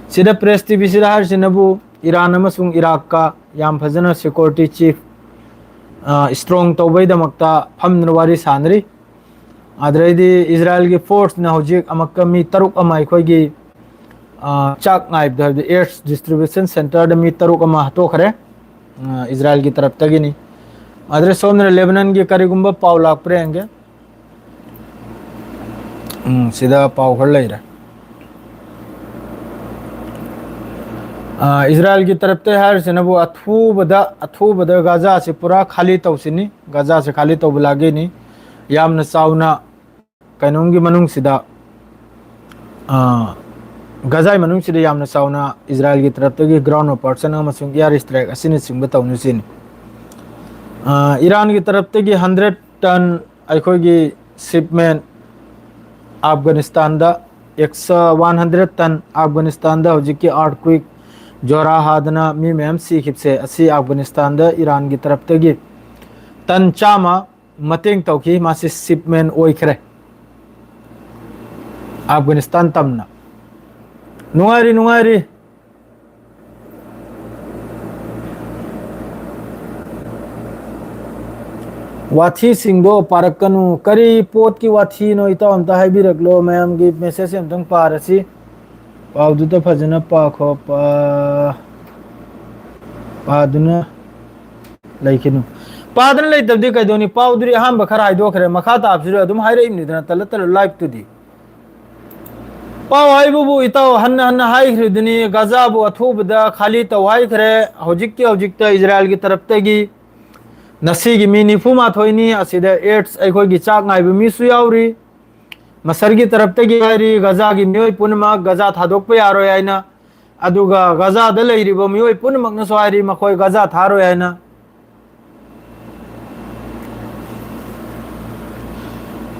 ꯁꯤꯗ ꯄ꯭ꯔꯦꯁ ꯇꯤꯚꯤꯁꯤꯗ ꯍꯥꯏꯔꯤꯁꯤꯅꯕꯨ ꯏꯔꯥꯟ ꯑꯃꯁꯨꯡ ꯏꯔꯥꯛꯀ ꯌꯥꯝ ꯐꯖꯅ ꯁꯦꯀ꯭ꯌꯨꯔꯤꯇꯤ ꯆꯤꯐ, ꯑ, ꯏꯁꯇ꯭ꯔꯣꯡ ꯇꯧꯕꯩꯗꯃꯛꯇ ꯐꯝꯗꯨꯅ ꯋꯥꯔꯤ ꯁꯥꯅꯔꯤ꯫ ꯑꯗꯩꯗꯤ ꯏꯖꯔꯥꯏꯜꯒꯤ ꯐꯣꯔꯁꯅ ꯍꯧꯖꯤꯛ ꯑꯃꯨꯛꯀ ꯃꯤ ꯇꯔꯨꯛ ꯑꯃ ꯑꯩꯈꯣꯏꯒꯤ, ꯑ, ꯆꯥꯛ ꯉꯥꯏꯕꯗ, ꯍꯥꯏꯕꯗꯤ ꯑꯦꯗꯁ ꯗꯤꯁꯇ꯭ꯔꯤꯕ꯭ꯌꯨꯁꯟ ꯁꯦꯟꯇꯔꯗ ꯃꯤ ꯇꯔꯨꯛ ꯑꯃ ꯍꯥꯠꯇꯣꯛꯈ꯭ꯔꯦ, ꯑ, ꯏꯖꯔꯥꯏꯜꯒꯤ ꯇꯔꯞꯇꯒꯤꯅꯤ꯫ ꯑꯗꯩ ꯁꯣꯝꯗꯅ ꯂꯦꯕꯅꯟꯒꯤ ꯀꯔꯤꯒꯨꯝꯕ ꯄꯥꯎ ꯂꯥꯛꯄ꯭ꯔꯥ ꯌꯦꯡꯒꯦ꯫ ꯎꯝ, ꯁꯤꯗ ꯄꯥꯎ ꯈꯔ ꯂꯩꯔꯦ꯫ ꯑ, ꯏꯖꯔꯥꯏꯜꯒꯤ ꯇꯔꯞꯇ ꯍꯥꯏꯔꯤꯁꯤꯅꯕꯨ ꯑꯊꯨꯕꯗ, ꯑꯊꯨꯕꯗ ꯒꯥꯖꯥꯁꯤ ꯄꯨꯔꯥ ꯈꯥꯂꯤ ꯇꯧꯁꯤꯅꯤ, ꯒꯥꯖꯥꯁꯤ ꯈꯥꯂꯤ ꯇꯧꯕ ꯂꯥꯒꯦꯅꯤ꯫ ꯌꯥꯝꯅ ꯆꯥꯎꯅ ꯀꯩꯅꯣꯝꯒꯤ ꯃꯅꯨꯡꯁꯤꯗ, ꯑ, ꯒꯥꯖꯥꯒꯤ ꯃꯅꯨꯡꯁꯤꯗ ꯌꯥꯝꯅ ꯆꯥꯎꯅ ꯏꯖꯔꯥꯏꯜꯒꯤ ꯇꯔꯞꯇꯒꯤ ꯒ꯭ꯔꯥꯎꯟ ꯑꯣꯄꯔꯦꯁꯟ ꯑꯃꯁꯨꯡ ꯑꯦꯌꯔ ꯁ꯭ꯇ꯭ꯔꯥꯏꯛ ꯑꯁꯤꯅꯆꯤꯡꯕ ꯇꯧꯅꯁꯤꯅꯤ꯫ ꯑ, ꯏꯔꯥꯟꯒꯤ ꯇꯔꯞꯇꯒꯤ ꯍꯟꯗ꯭ꯔꯦꯠ ꯇꯟ ꯑꯩꯈꯣꯏꯒꯤ ꯁꯤꯞꯃꯦꯟ ꯑꯐꯒꯥꯅꯤꯁꯇꯥꯟꯗ ꯑꯦꯛꯁ ꯋꯥꯟ ꯍꯟꯗ꯭ꯔꯦꯠ ꯇꯟ ꯑꯐꯒꯥꯅꯤꯁꯇꯥꯟꯗ ꯍꯧꯖꯤꯛꯀꯤ ꯑꯥꯔꯊꯀ꯭ꯋꯦꯛ ꯖꯣꯔꯥ ꯍꯥꯗꯅ ꯃꯤ ꯃꯌꯥꯝ ꯁꯤꯈꯤꯕꯁꯦ, ꯑꯁꯤ ꯑꯐꯒꯥꯅꯤꯁꯇꯥꯟꯗ ꯏꯔꯥꯟꯒꯤ ꯇꯔꯞꯇꯒꯤ ꯇꯟ ꯆꯥꯝꯃ ꯃꯇꯦꯡ ꯇꯧꯈꯤ꯫ ꯃꯥꯁꯤ ꯁꯤꯞꯃꯦꯟ ꯑꯣꯏꯈ꯭ꯔꯦ꯫ ꯑꯐꯒꯥꯅꯤꯁꯇꯥꯟ ꯇꯝꯅ ꯅꯨꯡꯉꯥꯏꯔꯤ, ꯅꯨꯡꯉꯥꯏꯔꯤ꯫ ꯋꯥꯊꯤꯁꯤꯡꯗꯣ ꯄꯥꯔꯛꯀꯅꯨ꯫ ꯀꯔꯤ ꯄꯣꯠꯀꯤ ꯋꯥꯊꯤꯅꯣ, ꯏꯇꯥꯎ? ꯑꯝꯇ ꯍꯥꯏꯕꯤꯔꯛꯂꯣ꯫ ꯃꯌꯥꯝꯒꯤ ꯃꯦꯁꯦꯖꯁꯦ ꯑꯝꯇꯪ ꯄꯥꯔꯁꯤ꯫ ꯄꯥꯎꯗꯨꯗ ꯐꯖꯅ ꯄꯥꯈꯣ꯫ ꯄꯥ-, ꯄꯥꯗꯨꯅ ꯂꯩꯈꯤꯅꯨ꯫ ꯄꯥꯗꯅ ꯂꯩꯇꯕꯗꯤ ꯀꯩꯗꯧꯅꯤ? ꯄꯥꯎꯗꯨꯗꯤ ꯑꯍꯥꯟꯕ ꯈꯔ ꯍꯥꯏꯗꯣꯛꯈ꯭ꯔꯦ, ꯃꯈꯥ ꯇꯥꯕꯁꯤꯁꯨ ꯑꯗꯨꯝ ꯍꯥꯏꯔꯛꯏꯕꯅꯤꯗꯅ, ꯇꯜꯂ ꯇꯜꯂ ꯂꯥꯏꯐꯇꯨꯗꯤ꯫ ꯄꯥꯎ ꯍꯥꯏꯕꯕꯨ ꯏꯇꯥꯎ ꯍꯟꯅ ꯍꯟꯅ ꯍꯥꯏꯈ꯭ꯔꯤꯗꯨꯅꯤ, ꯒꯥꯖꯥꯕꯨ ꯑꯊꯨꯕꯗ ꯈꯥꯂꯤ ꯇꯧ ꯍꯥꯏꯈ꯭ꯔꯦ꯫ ꯍꯧꯖꯤꯛꯇꯤ, ꯍꯧꯖꯤꯛꯇ ꯏꯖꯔꯥꯏꯜꯒꯤ ꯇꯔꯞꯇꯒꯤ ꯉꯁꯤꯒꯤ ꯃꯤ ꯅꯤꯐꯨ ꯃꯥꯊꯣꯏꯅꯤ꯫ ꯑꯁꯤꯗ ꯑꯦꯗꯁ ꯑꯩꯈꯣꯏꯒꯤ ꯆꯥꯛ ꯉꯥꯏꯕ ꯃꯤꯁꯨ ꯌꯥꯎꯔꯤ꯫ ꯃꯁꯔꯒꯤ ꯇꯔꯞꯇꯒꯤ ꯍꯥꯏꯔꯤ, ꯒꯥꯖꯥꯒꯤ ꯃꯤꯑꯣꯏ ꯄꯨꯝꯅꯃꯛ ꯒꯥꯖꯥ ꯊꯥꯗꯣꯛꯄ ꯌꯥꯔꯣꯏ ꯍꯥꯏꯅ, ꯑꯗꯨꯒ ꯒꯥꯖꯥꯗ ꯂꯩꯔꯤꯕ ꯃꯤꯑꯣꯏ ꯄꯨꯝꯅꯃꯛꯅꯁꯨ ꯍꯥꯏꯔꯤ, ꯃꯈꯣꯏ ꯒꯥꯖꯥ ꯊꯥꯔꯣꯏ ꯍꯥꯏꯅ꯫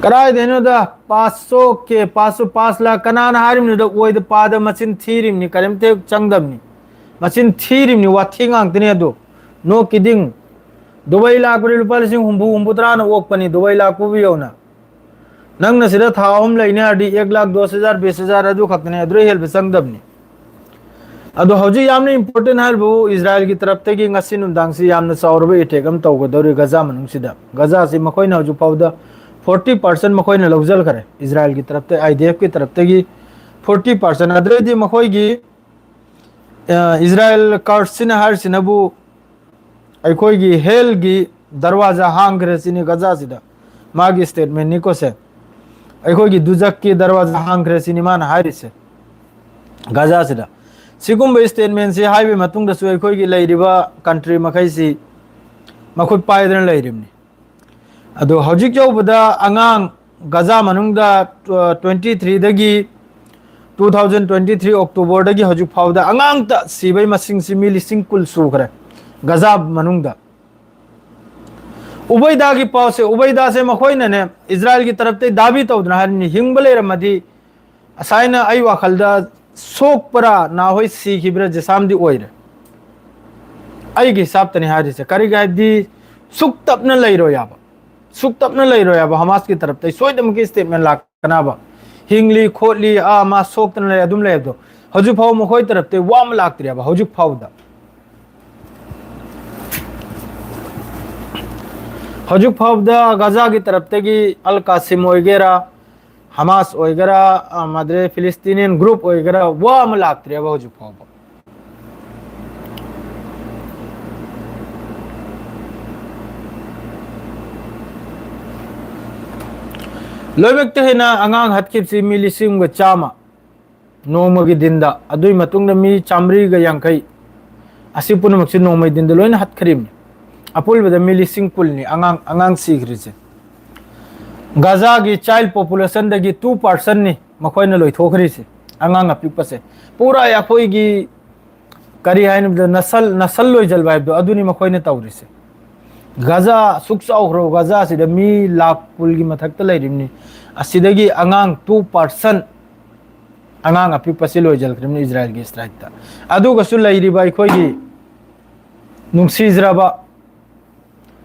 ꯀꯗꯥꯏꯗꯩꯅꯣꯗ, ꯄꯥꯁ ꯁꯣꯛꯀꯦ, ꯄꯥꯁ ꯁꯣ-, ꯄꯥꯁ ꯂꯥꯛ ꯀꯅꯥꯅ ꯍꯥꯏꯔꯤꯕꯅꯣꯗ? ꯑꯣꯏꯗ ꯄꯥꯗ ꯃꯆꯤꯟ ꯊꯤꯔꯤꯕꯅꯤ, ꯀꯔꯤꯝꯇ ꯆꯪꯗꯕꯅꯤ꯫ ꯃꯆꯤꯟ ꯊꯤꯔꯤꯕꯅꯤ, ꯋꯥꯊꯤ ꯉꯥꯛꯇꯅꯤ ꯑꯗꯨ꯫ No kidding꯫ ꯗꯨꯕꯥꯏ ꯂꯥꯛꯄꯗꯤ ꯂꯨꯄꯥ ꯂꯤꯁꯤꯡ ꯍꯨꯝꯐꯨ, ꯍꯨꯝꯐꯨ ꯇꯔꯥꯅ ꯑꯣꯛꯄꯅꯤ, ꯗꯨꯕꯥꯏ ꯂꯥꯛꯄꯕꯨ ꯌꯧꯅ꯫ ꯅꯪꯅ ꯁꯤꯗ ꯊꯥ ꯑꯍꯨꯝ ꯂꯩꯅꯤ ꯍꯥꯏꯔꯗꯤ ꯑꯦꯛ ꯂꯥꯛ ꯗꯣꯁ ꯍꯖꯥꯔ, ꯕꯤꯁ ꯍꯖꯥꯔ ꯑꯗꯨ ꯈꯛꯇꯅꯤ, ꯑꯗꯨꯗꯩ ꯍꯦꯟꯕ ꯆꯪꯗꯕꯅꯤ꯫ ꯑꯗꯣ ꯍꯧꯖꯤꯛ ꯌꯥꯝꯅ important ꯍꯥꯏꯔꯤꯕꯕꯨ ꯏꯖꯔꯥꯏꯜꯒꯤ ꯇꯔꯞꯇꯒꯤ ꯉꯁꯤ ꯅꯨꯡꯗꯥꯡꯁꯤ ꯌꯥꯝꯅ ꯆꯥꯎꯔꯕ ꯑꯦꯇꯦꯛ ꯑꯃ ꯇꯧꯒꯗꯧꯔꯤ ꯒꯖꯥ ꯃꯅꯨꯡꯁꯤꯗ꯫ ꯒꯖꯥꯁꯤ ꯃꯈꯣꯏꯅ ꯍꯧꯖꯤꯛ ꯐꯥꯎꯗ ꯐꯣꯔꯇꯤ ꯄꯥꯔꯁꯦꯟ ꯃꯈꯣꯏꯅ ꯂꯧꯖꯈ꯭ꯔꯦ꯫ ꯏꯖꯔꯥꯏꯜꯒꯤ ꯇꯔꯞꯇ, ꯑꯥꯏ ꯗꯤ ꯑꯦꯐꯀꯤ ꯇꯔꯞꯇꯒꯤ ꯐꯣꯔꯇꯤ ꯄꯥꯔꯁꯦꯟ꯫ ꯑꯗꯨꯗꯩꯗꯤ ꯃꯈꯣꯏꯒꯤ, ꯑ, ꯏꯖꯔꯥꯏꯜ ꯀꯥꯔꯠꯁꯤꯅ ꯍꯥꯏꯔꯤꯁꯤꯅꯕꯨ ꯑꯩꯈꯣꯏꯒꯤ ꯍꯦꯜꯒꯤ ꯗꯔꯋꯥꯖꯥ ꯍꯥꯡꯈ꯭ꯔꯦ ꯁꯤꯅꯤ ꯒꯖꯥꯁꯤꯗ꯫ ꯃꯥꯒꯤ ꯁ꯭ꯇꯦꯠꯃꯦꯟꯅꯤꯀꯣ ꯁꯦ꯫ "ꯑꯩꯈꯣꯏꯒꯤ ꯗꯨꯖꯛꯀꯤ ꯗꯔꯋꯥꯖꯥ ꯍꯥꯡꯈ꯭ꯔꯦ" ꯁꯤꯅꯤ ꯃꯥꯅ ꯍꯥꯏꯔꯤꯁꯦ ꯒꯖꯥꯁꯤꯗ꯫ ꯁꯤꯒꯨꯝꯕ ꯁ꯭ꯇꯦꯠꯃꯦꯟꯁꯤ ꯍꯥꯏꯕꯒꯤ ꯃꯇꯨꯡꯗꯁꯨ ꯑꯩꯈꯣꯏꯒꯤ ꯂꯩꯔꯤꯕ ꯀꯟꯇ꯭ꯔꯤ ꯃꯈꯩꯁꯤ ꯃꯈꯨꯠ ꯄꯥꯏꯗꯅ ꯂꯩꯔꯤꯕꯅꯤ꯫ ꯑꯗꯣ ꯍꯧꯖꯤꯛ ꯌꯧꯕꯗ ꯑꯉꯥꯡ ꯒꯖꯥ ꯃꯅꯨꯡꯗ, ꯑ, ꯇ꯭ꯋꯦꯟꯇꯤ ꯊ꯭ꯔꯤꯗꯒꯤ, ꯇꯨ ꯊꯥꯎꯖꯟ ꯇ꯭ꯋꯦꯟꯇꯤ ꯊ꯭ꯔꯤ ꯑꯣꯛꯇꯣꯕꯔꯗꯒꯤ ꯍꯧꯖꯤꯛ ꯐꯥꯎꯗ ꯑꯉꯥꯡꯇ ꯁꯤꯕꯒꯤ ꯃꯁꯤꯡꯁꯤ ꯃꯤ ꯂꯤꯁꯤꯡ ꯀꯨꯟ ꯁꯨꯈ꯭ꯔꯦ ꯒꯖꯥ ꯃꯅꯨꯡꯗ꯫ ꯎꯕꯩꯗꯥꯒꯤ ꯄꯥꯎꯁꯦ, ꯎꯕꯩꯗꯥꯁꯦ ꯃꯈꯣꯏꯅꯅꯦ ꯏꯖꯔꯥꯏꯜꯒꯤ ꯇꯔꯞꯇꯩ ꯗꯥꯕꯤ ꯇꯧꯗꯅ ꯍꯥꯏꯔꯤꯅꯤ, ꯍꯤꯡꯕ ꯂꯩꯔꯝꯃꯗꯤ ꯑꯁꯥꯏꯅ ꯑꯩ ꯋꯥꯈꯜꯗ ꯁꯣꯛꯄ꯭ꯔꯥ ꯅꯥꯍꯣꯏ ꯁꯤꯈꯤꯕ꯭ꯔꯥ ꯖꯤꯁꯥꯝꯗꯤ ꯑꯣꯏꯔꯦ꯫ ꯑꯩꯒꯤ ꯍꯤꯁꯥꯞꯇꯅꯤ ꯍꯥꯏꯔꯤꯁꯦ꯫ ꯀꯔꯤꯒꯤ ꯍꯥꯏꯕꯗꯤ ꯁꯨꯛ ꯇꯞꯅ ꯂꯩꯔꯣꯏ ꯌꯥꯕ, ꯁꯨꯛ ꯇꯞꯅ ꯂꯩꯔꯣꯏ ꯌꯥꯕ ꯍꯃꯥꯁꯀꯤ ꯇꯔꯞꯇꯩ ꯁꯣꯏꯗꯅꯃꯛꯀꯤ ꯁ꯭ꯇꯦꯠꯃꯦꯟ ꯂꯥꯛꯀꯅꯕ꯫ ꯍꯤꯡꯂꯤ ꯈꯣꯠꯂꯤ, ꯑꯥ, ꯃꯥ ꯁꯣꯛꯇꯅ ꯂꯩ, ꯑꯗꯨꯝ ꯂꯩ ꯍꯥꯏꯕꯗꯣ꯫ ꯍꯧꯖꯤꯛ ꯐꯥꯎꯕ ꯃꯈꯣꯏ ꯇꯔꯞꯇꯩ ꯋꯥ ꯑꯃ ꯂꯥꯛꯇ꯭ꯔꯤꯕ ꯍꯧꯖꯤꯛ ꯐꯥꯎꯕꯗ꯫ ꯍꯧꯖꯤꯛ ꯐꯥꯎꯕꯗ ꯒꯖꯥꯒꯤ ꯇꯔꯞꯇꯒꯤ ꯑꯜ ꯀꯥꯁꯤꯝ ꯑꯣꯏꯒꯦꯔꯥ, ꯍꯃꯥꯁ ꯑꯣꯏꯒꯦꯔꯥ, ꯑꯃꯗꯤ ꯐꯤꯂꯤꯁꯇꯤꯅꯤꯌꯟ ꯒ꯭ꯔꯨꯞ ꯑꯣꯏꯒꯦꯔꯥ, ꯋꯥ ꯑꯃ ꯂꯥꯛꯇ꯭ꯔꯦꯕ ꯍꯧꯖꯤꯛ ꯐꯥꯎꯕ꯫ ꯂꯣꯏꯅꯃꯛꯇ ꯍꯦꯟꯅ ꯑꯉꯥꯡ ꯍꯥꯠꯈꯤꯕꯁꯤ ꯃꯤ ꯂꯤꯁꯤꯡ ꯑꯃꯒ ꯆꯥꯝꯃ ꯅꯣꯡꯃꯒꯤ ꯗꯤꯟꯗ, ꯑꯗꯨꯒꯤ ꯃꯇꯨꯡꯗ ꯃꯤ ꯆꯥꯃꯔꯤꯒ ꯌꯥꯡꯈꯩ, ꯑꯁꯤ ꯄꯨꯝꯅꯃꯛꯁꯤ ꯅꯣꯡꯃꯩ ꯗꯤꯟꯗ ꯂꯣꯏꯅ ꯍꯥꯠꯈ꯭ꯔꯤꯕꯅꯤ꯫ ꯑꯄꯨꯟꯕꯗ ꯃꯤ ꯂꯤꯁꯤꯡ ꯀꯨꯟꯅꯤ ꯑꯉꯥꯡ, ꯑꯉꯥꯡ ꯁꯤꯈ꯭ꯔꯤꯁꯦ꯫ ꯒꯖꯥꯒꯤ ꯆꯥꯏꯜ ꯄꯣꯄꯨꯂꯦꯁꯟꯗꯒꯤ ꯇꯨ ꯄꯥꯔꯁꯦꯟꯅꯤ ꯃꯈꯣꯏꯅ ꯂꯣꯏꯊꯣꯛꯈ꯭ꯔꯤꯁꯦ, ꯑꯉꯥꯡ ꯑꯄꯤꯛꯄꯁꯦ꯫ ꯄꯨꯔꯥ ꯑꯩꯈꯣꯏꯒꯤ ꯀꯔꯤ ꯍꯥꯏꯅꯕꯗ ꯅꯁꯜ, ꯅꯁꯜ ꯂꯣꯏꯖꯜꯕ ꯍꯥꯏꯕꯗꯣ ꯑꯗꯨꯅꯤ ꯃꯈꯣꯏꯅ ꯇꯧꯔꯤꯁꯦ꯫ ꯒꯖꯥ ꯑꯁꯨꯛ ꯆꯥꯎꯈ꯭ꯔꯕ ꯒꯖꯥꯁꯤꯗ ꯃꯤ ꯂꯥꯛ ꯀꯨꯟꯒꯤ ꯃꯊꯛꯇ ꯂꯩꯔꯤꯕꯅꯤ꯫ ꯑꯁꯤꯗꯒꯤ ꯑꯉꯥꯡ ꯇꯨ ꯄꯥꯔꯁꯦꯟ ꯑꯉꯥꯡ ꯑꯄꯤꯛꯄꯁꯤ ꯂꯣꯏꯖꯜꯈ꯭ꯔꯤꯕꯅꯤ ꯏꯖꯔꯥꯏꯜꯒꯤ ꯁ꯭ꯇ꯭ꯔꯥꯏꯛꯇ꯫ ꯑꯗꯨꯒꯁꯨ ꯂꯩꯔꯤꯕ ꯑꯩꯈꯣꯏꯒꯤ ꯅꯨꯡꯁꯤꯖꯔꯕ